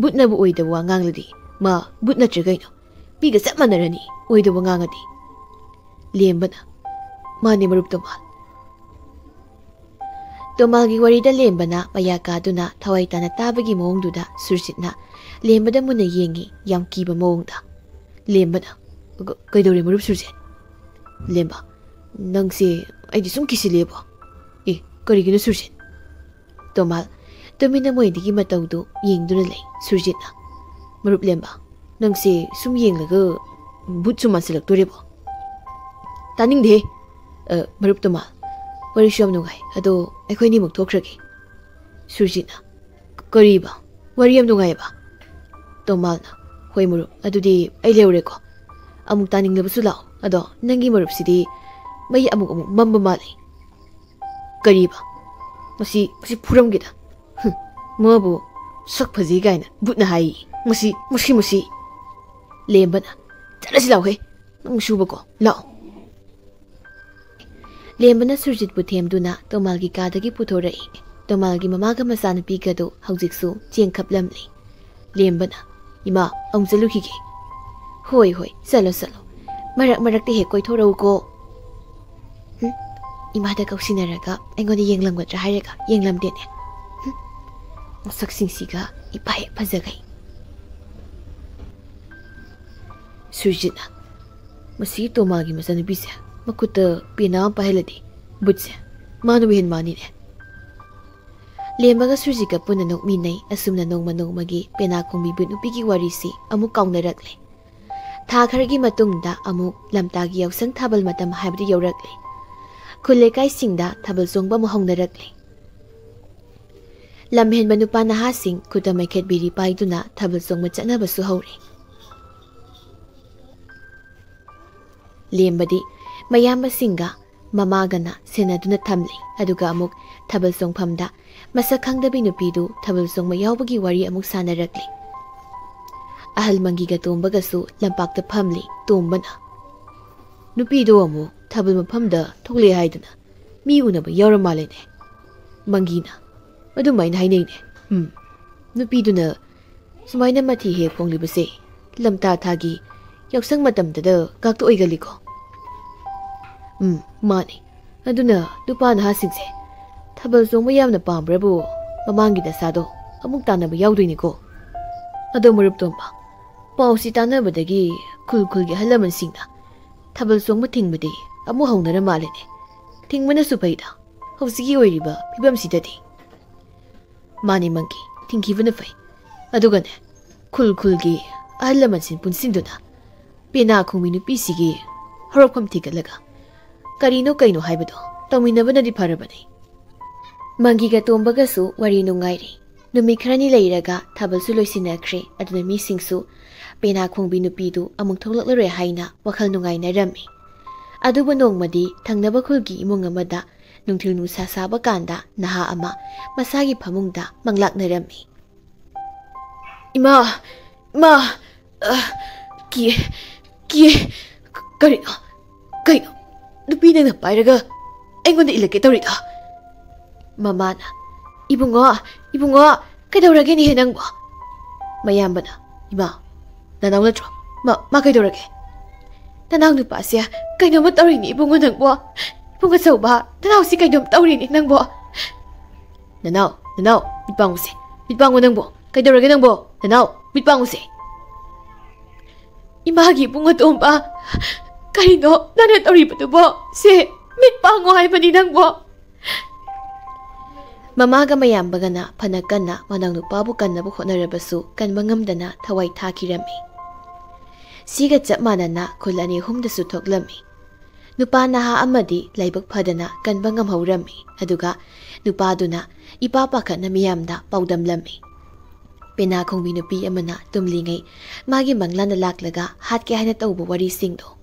ꯕꯨꯠꯅꯕꯨ ꯑꯣꯏꯗꯕ ꯋꯥ ꯉꯥꯡꯂꯗꯤ ꯃꯥ ꯕꯨꯠ ꯅꯠꯇ꯭ꯔꯦ ꯀꯩꯅꯣ꯫ ꯃꯤꯒ ꯆꯞ ꯃꯥꯟꯅꯔꯅꯤ ꯑꯣꯏꯗꯕ ꯉꯥꯡꯉꯗꯤ꯫" ꯂꯦꯝꯕꯅ, "ꯃꯥꯅꯦ ꯃꯔꯨꯞ ꯇꯣꯃꯥꯜ꯫" ꯇꯣꯃꯥꯜꯒꯤ ꯋꯥꯔꯤꯗ ꯂꯦꯝꯕꯅ ꯃꯌꯥ ꯀꯥꯗꯨꯅ ꯊꯋꯥꯏ ꯇꯥꯅ ꯇꯥꯕꯒꯤ ꯃꯑꯣꯡꯗꯨꯗ ꯁꯨꯔꯖꯤꯠꯅ ꯂꯦꯝꯕꯗ ꯃꯨꯟꯅ ꯌꯦꯡꯉꯤ, ꯌꯥꯝ ꯀꯤꯕ ꯃꯑꯣꯡꯗ꯫ ꯂꯦꯝꯕꯅ, "ꯀ-, ꯀꯩꯗꯧꯔꯦ ꯃꯔꯨꯞ ꯁꯨꯔꯖꯤꯠ?" ꯂꯦꯝꯕ, "ꯅꯪꯁꯦ ꯑꯩꯗꯤ ꯁꯨꯝ ꯀꯤꯁꯤꯜꯂꯦꯕꯣ꯫" "ꯑꯦ, ꯀꯔꯤꯒꯤꯅꯣ ꯁꯨꯔꯖꯤꯠ?" ꯇꯣꯃꯥꯜ, ꯇꯨꯃꯤꯟꯅ ꯃꯣꯏꯗꯒꯤ ꯃꯇꯧꯗꯨ ꯌꯦꯡꯗꯨꯅ ꯂꯩ꯫ ꯁꯨꯔꯖꯤꯠꯅ, "ꯃꯔꯨꯞ ꯂꯦꯝꯕ, ꯅꯪꯁꯦ ꯁꯨꯝ ꯌꯦꯡꯂꯒ ꯕꯨꯠꯁꯨ ꯃꯥꯟꯁꯤꯜꯂꯛꯇꯣꯔꯦꯕꯣ?" "ꯇꯥꯅꯤꯡꯗꯦꯍꯦ꯫ ꯑ, ꯃꯔꯨꯞ ꯇꯣꯃꯥꯜ, ꯋꯥꯔꯤꯁꯨ ꯌꯥꯝ ꯅꯨꯡꯉꯥꯏ꯫ ꯑꯗꯣ ꯑꯩꯈꯣꯏꯅꯤꯃꯛ ꯊꯣꯛꯈ꯭ꯔꯒꯦ꯫" ꯁꯨꯔꯖꯤꯠꯅ, "ꯀꯔꯤꯕ? ꯋꯥꯔꯤ ꯌꯥꯝ ꯅꯨꯡꯉꯥꯏꯌꯦꯕ?" ꯇꯣꯃꯥꯜꯅ, "ꯍꯣꯏ ꯃꯔꯨꯞ, ꯑꯗꯨꯗꯤ ꯑꯩ ꯂꯩꯍꯧꯔꯦꯀꯣ꯫ ꯑꯃꯨꯛ ꯇꯥꯅꯤꯡꯂꯕꯁꯨ ꯂꯥꯛꯑꯣ꯫ ꯑꯗꯣ ꯅꯪꯒꯤ ꯃꯔꯨꯞꯁꯤꯗꯤ ꯃꯩ ꯑꯃꯨꯛ ꯑꯃꯨꯛ ꯃꯝꯕ ꯃꯥꯜꯂꯤ꯫" "ꯀꯔꯤꯕ? ꯃꯁꯤ, ꯃꯁꯤ ꯐꯨꯔꯝꯒꯦꯗ꯫ ꯍꯨꯝ, ꯃꯥꯕꯨ ꯁꯛ ꯐꯖꯩ ꯀꯥꯏꯅ ꯕꯨꯠꯅ ꯍꯥꯏꯌꯦ꯫ ꯃꯁꯤ, ꯃꯁꯤ, ꯃꯁꯤ꯫" ꯂꯦꯝꯕꯅ, "ꯆꯠꯂꯁꯤ ꯂꯥꯛꯑꯣꯍꯦ꯫ ꯅꯪ ꯁꯨꯕꯀꯣ, ꯂꯥꯛꯑꯣ꯫" ꯂꯦꯝꯕꯅ ꯁꯨꯔꯖꯤꯠꯄꯨ ꯊꯦꯝꯗꯨꯅ ꯇꯣꯃꯥꯜꯒꯤ ꯀꯥꯗꯒꯤ ꯄꯨꯊꯣꯔꯛꯏ꯫ ꯇꯣꯃꯥꯜꯒꯤ ꯃꯃꯥꯒ ꯃꯆꯥꯅꯨꯄꯤꯒꯗꯨ ꯍꯧꯖꯤꯛꯁꯨ ꯆꯦꯟꯈꯞꯂꯝꯂꯤ꯫ ꯂꯦꯝꯕꯅ, "ꯏꯃꯥ, ꯑꯃꯨꯛ ꯆꯠꯂꯨꯈꯤꯒꯦ꯫" "ꯍꯣꯏ, ꯍꯣꯏ, ꯆꯠꯂꯣ, ꯆꯠꯂꯣ꯫ ꯃꯔꯛ ꯃꯔꯛꯇ ꯍꯦꯛ ꯀꯣꯏꯊꯣꯔꯛꯎꯀꯣ꯫" ꯍꯨꯝ, ꯏꯃꯥꯗ ꯀꯧꯁꯤꯟꯅꯔꯒ ꯑꯩꯉꯣꯟꯗ ꯌꯦꯡꯂꯝꯒꯗ꯭ꯔꯥ ꯍꯥꯏꯔꯒ ꯌꯦꯡꯂꯝꯗꯦꯅꯦ꯫ ꯍꯨꯝ, ꯃꯁꯛꯁꯤꯡꯁꯤꯒ ꯏꯄꯥ ꯍꯦꯛ ꯐꯖꯒꯩ꯫ ꯁꯨꯔꯖꯤꯠꯅ, "ꯃꯁꯤ ꯇꯣꯃꯥꯒꯤ ꯃꯆꯥꯅꯨꯄꯤꯁꯦ ꯃꯈꯨꯠꯇ ꯄꯦꯅꯥ ꯑꯃ ꯄꯥꯏꯍꯜꯂꯗꯤ ꯕꯨꯠꯁꯦ ꯃꯥꯅꯕꯨ ꯍꯦꯟ ꯃꯥꯅꯤꯅꯦ"꯫ ꯂꯦꯝꯕꯒ ꯁꯨꯔꯖꯤꯠꯀ ꯄꯨꯟꯅ ꯅꯣꯛꯃꯤꯟꯅꯩ꯫ ꯑꯁꯨꯝꯅ ꯅꯣꯡꯃ ꯅꯣꯡꯃꯒꯤ ꯄꯦꯅꯥ ꯈꯣꯡꯕꯤ ꯕꯨꯠ ꯅꯨꯄꯤꯒꯤ ꯋꯥꯔꯤꯁꯤ ꯑꯃꯨꯛ ꯀꯥꯎꯅꯔꯛꯂꯦ꯫ ꯊꯥ ꯈꯔꯒꯤ ꯃꯇꯨꯡꯗ ꯑꯃꯨꯛ ꯂꯝꯇꯥꯒꯤ ꯌꯥꯎꯁꯪ ꯊꯥꯕꯜ ꯃꯇꯝ ꯍꯥꯏꯕꯗꯨ ꯌꯧꯔꯛꯂꯦ꯫ ꯈꯨꯜ ꯂꯩꯀꯥꯏꯁꯤꯡꯗ ꯊꯥꯕꯜ ꯆꯣꯡꯕ ꯑꯃꯨꯛ ꯍꯧꯅꯔꯛꯂꯦ꯫ ꯂꯝꯍꯦꯟꯕ ꯅꯨꯄꯥ ꯅꯍꯥꯁꯤꯡ ꯈꯨꯠꯇ ꯃꯩꯈꯦꯠ ꯕꯤꯔꯤ ꯄꯥꯏꯗꯨꯅ ꯊꯥꯕꯜ ꯆꯣꯡꯕ ꯆꯠꯅꯕꯁꯨ ꯍꯧꯔꯦ꯫ ꯂꯦꯝꯕꯗꯤ ꯃꯌꯥꯝꯕꯁꯤꯡꯒ ꯃꯃꯥꯒꯅ ꯁꯦꯟꯅꯗꯨꯅ ꯊꯝꯂꯤ꯫ ꯑꯗꯨꯒ ꯑꯃꯨꯛ ꯊꯥꯕꯜ ꯆꯣꯡꯐꯝꯗ ꯃꯁꯛ ꯈꯪꯗꯕꯤ ꯅꯨꯄꯤꯗꯨ ꯊꯥꯕꯜ ꯆꯣꯡꯕ ꯌꯥꯎꯕꯒꯤ ꯋꯥꯔꯤ ꯑꯃꯨꯛ ꯁꯥꯟꯅꯔꯛꯂꯤ꯫ ꯑꯍꯜ ꯃꯪꯒꯤꯒ ꯇꯣꯝꯕꯒꯁꯨ ꯂꯝꯄꯥꯛꯇ ꯐꯝꯂꯤ꯫ ꯇꯣꯝꯕꯅ, "ꯅꯨꯄꯤꯗꯣ ꯑꯃꯨꯛ ꯊꯥꯕꯜ ꯃꯐꯝꯗ ꯊꯣꯛꯂꯛꯑꯦ ꯍꯥꯏꯗꯅ ꯃꯤ ꯎꯅꯕ ꯌꯥꯎꯔ ꯃꯥꯜꯂꯦꯅꯦ"꯫ ꯃꯪꯒꯤꯅ, "ꯑꯗꯨꯃꯥꯏꯅ ꯍꯥꯏꯅꯩꯅꯦ꯫ ꯎꯝ, ꯅꯨꯄꯤꯗꯨꯅ ꯁꯨꯃꯥꯏꯅ ꯃꯊꯤ ꯍꯦꯛ ꯐꯣꯡꯂꯤꯕꯁꯦ ꯂꯝꯇꯥ ꯊꯥꯒꯤ ꯌꯥꯎꯁꯪ ꯃꯇꯝꯗꯗ ꯉꯥꯛꯇ ꯑꯣꯏꯒꯜꯂꯤꯀꯣ"꯫ "ꯎꯝ, ꯃꯥꯅꯦ꯫ ꯑꯗꯨꯅ ꯅꯨꯄꯥ ꯅꯍꯥꯁꯤꯡꯁꯦ ꯊꯥꯕꯜ ꯆꯣꯡꯕ ꯌꯥꯝꯅ ꯄꯥꯝꯕ꯭ꯔꯕꯨ ꯃꯃꯥꯡꯒꯤ ꯗꯁꯥꯗꯣ ꯑꯃꯨꯛ ꯇꯥꯟꯅꯕ ꯌꯥꯎꯗꯣꯏꯅꯤꯀꯣ꯫ ꯑꯗꯣ ꯃꯔꯨꯞ ꯇꯣꯝꯕ, ꯄꯥꯎꯁꯤ ꯇꯥꯟꯅꯕꯗꯒꯤ ꯈꯨꯜ ꯈꯨꯜꯒꯤ ꯑꯍꯜ ꯂꯃꯟꯁꯤꯡꯅ ꯊꯥꯕꯜ ꯆꯣꯡꯕ ꯊꯤꯡꯕꯗꯤ ꯑꯃꯨꯛ ꯍꯧꯅꯔ ꯃꯥꯜꯂꯦꯅꯦ꯫ ꯊꯤꯡꯕꯅꯁꯨ ꯐꯩꯗ, ꯍꯧꯖꯤꯛꯀꯤ ꯑꯣꯏꯔꯤꯕ ꯐꯤꯕꯝꯁꯤꯗꯗꯤ"꯫ "ꯃꯥꯅꯤ ꯃꯪꯒꯤ, ꯊꯤꯡꯈꯤꯕꯅ ꯐꯩ꯫ ꯑꯗꯨꯒꯅꯦ, ꯈꯨꯜ ꯈꯨꯜꯒꯤ ꯑꯍꯜ ꯂꯃꯟꯁꯤꯡ ꯄꯨꯟꯁꯤꯟꯗꯨꯅ ꯄꯦꯅꯥ ꯈꯣꯡꯕꯤ ꯅꯨꯄꯤꯁꯤꯒꯤ ꯍꯧꯔꯛꯐꯝ ꯊꯤꯒꯠꯂꯒ ꯀꯔꯤꯅꯣ ꯀꯩꯅꯣ ꯍꯥꯏꯕꯗꯣ ꯇꯧꯃꯤꯟꯅꯕꯅꯗꯤ ꯐꯔꯕꯅꯤ"꯫ ꯃꯪꯒꯤꯒ ꯇꯣꯝꯕꯒꯁꯨ ꯋꯥꯔꯤ ꯅꯨꯡꯉꯥꯏꯔꯤ꯫ ꯅꯨꯃꯤꯠ ꯈꯔꯅꯤ ꯂꯩꯔꯒ ꯊꯥꯕꯜꯁꯨ ꯂꯣꯏꯁꯤꯟꯅꯈ꯭ꯔꯦ꯫ ꯑꯗꯨꯅ ꯃꯤꯁꯤꯡꯁꯨ ꯄꯦꯅꯥ ꯈꯣꯡꯕꯤ ꯅꯨꯄꯤꯗꯨ ꯑꯃꯨꯛ ꯊꯣꯛꯂꯛꯂꯔꯣꯏ ꯍꯥꯏꯅ ꯋꯥꯈꯜ ꯅꯨꯡꯉꯥꯏꯅꯔꯝꯃꯤ꯫ ꯑꯗꯨꯕꯨ ꯅꯣꯡꯃꯗꯤ ꯊꯪꯅꯕ ꯈꯨꯜꯒꯤ ꯏꯃꯨꯡ ꯑꯃꯗ ꯅꯨꯡꯊꯤꯜ ꯅꯨꯡꯁꯥ ꯁꯥꯕ ꯀꯥꯟꯗ ꯅꯍꯥ ꯑꯃ ꯃꯁꯥꯒꯤ ꯐꯃꯨꯡꯗ ꯃꯪꯂꯥꯛꯅꯔꯝꯃꯤ꯫ "ꯏꯃꯥ, ꯏꯃꯥ, ꯑ, ꯀꯤꯌꯦ, ꯀꯤꯌꯦ꯫ ꯀꯔꯤꯅꯣ? ꯀꯩꯅꯣ? ꯅꯨꯄꯤ ꯅꯪꯅ ꯄꯥꯏꯔꯒ ꯑꯩꯉꯣꯟꯗ ꯏꯜꯂꯛꯀꯦ ꯇꯧꯔꯤꯗꯣ?" ꯃꯃꯥꯅ, "ꯏꯕꯨꯡꯉꯣ, ꯏꯕꯨꯡꯉꯣ, ꯀꯩꯗꯧꯔꯒꯦꯅꯦꯍꯦ ꯅꯪꯕꯣ?" ꯃꯌꯥꯝꯕꯅ, "ꯏꯃꯥ, ꯅꯅꯥꯎ ꯅꯠꯇ꯭ꯔꯣ? ꯃꯥ, ꯃꯥ ꯀꯩꯗꯧꯔꯒꯦ?" "ꯅꯅꯥꯎ ꯅꯨꯄꯥꯁꯦ ꯀꯩꯅꯣꯝꯃ ꯇꯧꯔꯤꯅꯤ ꯏꯕꯨꯡꯉꯣ ꯅꯪꯕꯣ꯫ ꯏꯕꯨꯡ ꯑꯆꯧꯕ, ꯅꯅꯥꯎꯁꯤ ꯀꯩꯅꯣꯝ ꯇꯧꯔꯤꯅꯤ ꯅꯪꯕꯣ꯫" "ꯅꯅꯥꯎ, ꯅꯅꯥꯎ, ꯃꯤꯠ ꯄꯥꯡꯉꯨꯁꯦ꯫ ꯃꯤꯠ ꯄꯥꯡꯉꯣ ꯅꯪꯕꯣ꯫ ꯀꯩꯗꯧꯔꯒꯦ ꯅꯪꯕꯣ? ꯅꯅꯥꯎ, ꯃꯤꯠ ꯄꯥꯡꯉꯨꯁꯦ꯫ ꯏꯃꯥꯒꯤ ꯏꯕꯨꯡ ꯑꯇꯣꯝꯕ, ꯀꯔꯤꯅꯣ ꯅꯪꯅ ꯇꯧꯔꯤꯕꯗꯨꯕꯣ? ꯁꯦ, ꯃꯤꯠ ꯄꯥꯡꯉꯣ ꯍꯥꯏꯕꯅꯤ ꯅꯪꯕꯣ꯫ ꯃꯃꯥꯒ ꯃꯌꯥꯝꯕꯒꯅ ꯐꯅ ꯀꯟꯅ ꯃꯅꯥꯎ ꯅꯨꯄꯥꯕꯨ ꯀꯟꯅꯕ ꯍꯣꯠꯅꯔꯕꯁꯨ ꯀꯟꯕ ꯉꯝꯗꯅ ꯊꯋꯥꯏ ꯊꯥꯈꯤꯔꯝꯃꯤ꯫ ꯁꯤꯒ ꯆꯞ ꯃꯥꯟꯅꯅ ꯈꯨꯜ ꯑꯅꯤ ꯑꯍꯨꯝꯗꯁꯨ ꯊꯣꯛꯂꯝꯃꯤ꯫ ꯅꯨꯄꯥ ꯅꯍꯥ ꯑꯃꯗꯤ ꯂꯥꯏꯕꯛ ꯐꯗꯅ ꯀꯟꯕ ꯉꯝꯍꯧꯔꯝꯃꯤ꯫ ꯑꯗꯨꯒ ꯅꯨꯄꯥꯗꯨꯅ ꯏꯄꯥ ꯄꯥꯈꯠꯅ ꯃꯤꯌꯥꯝꯗ ꯄꯥꯎꯗꯝꯂꯝꯃꯤ꯫ ꯄꯦꯅꯥ ꯈꯣꯡꯕꯤ ꯅꯨꯄꯤ ꯑꯃꯅ ꯇꯨꯝꯂꯤꯉꯩ ꯃꯥꯒꯤ ꯃꯪꯂꯥꯟꯗ ꯂꯥꯛꯂꯒ ꯍꯥꯠꯀꯦ ꯍꯥꯏꯅ ꯇꯧꯕ ꯋꯥꯔꯤꯁꯤꯡꯗꯣ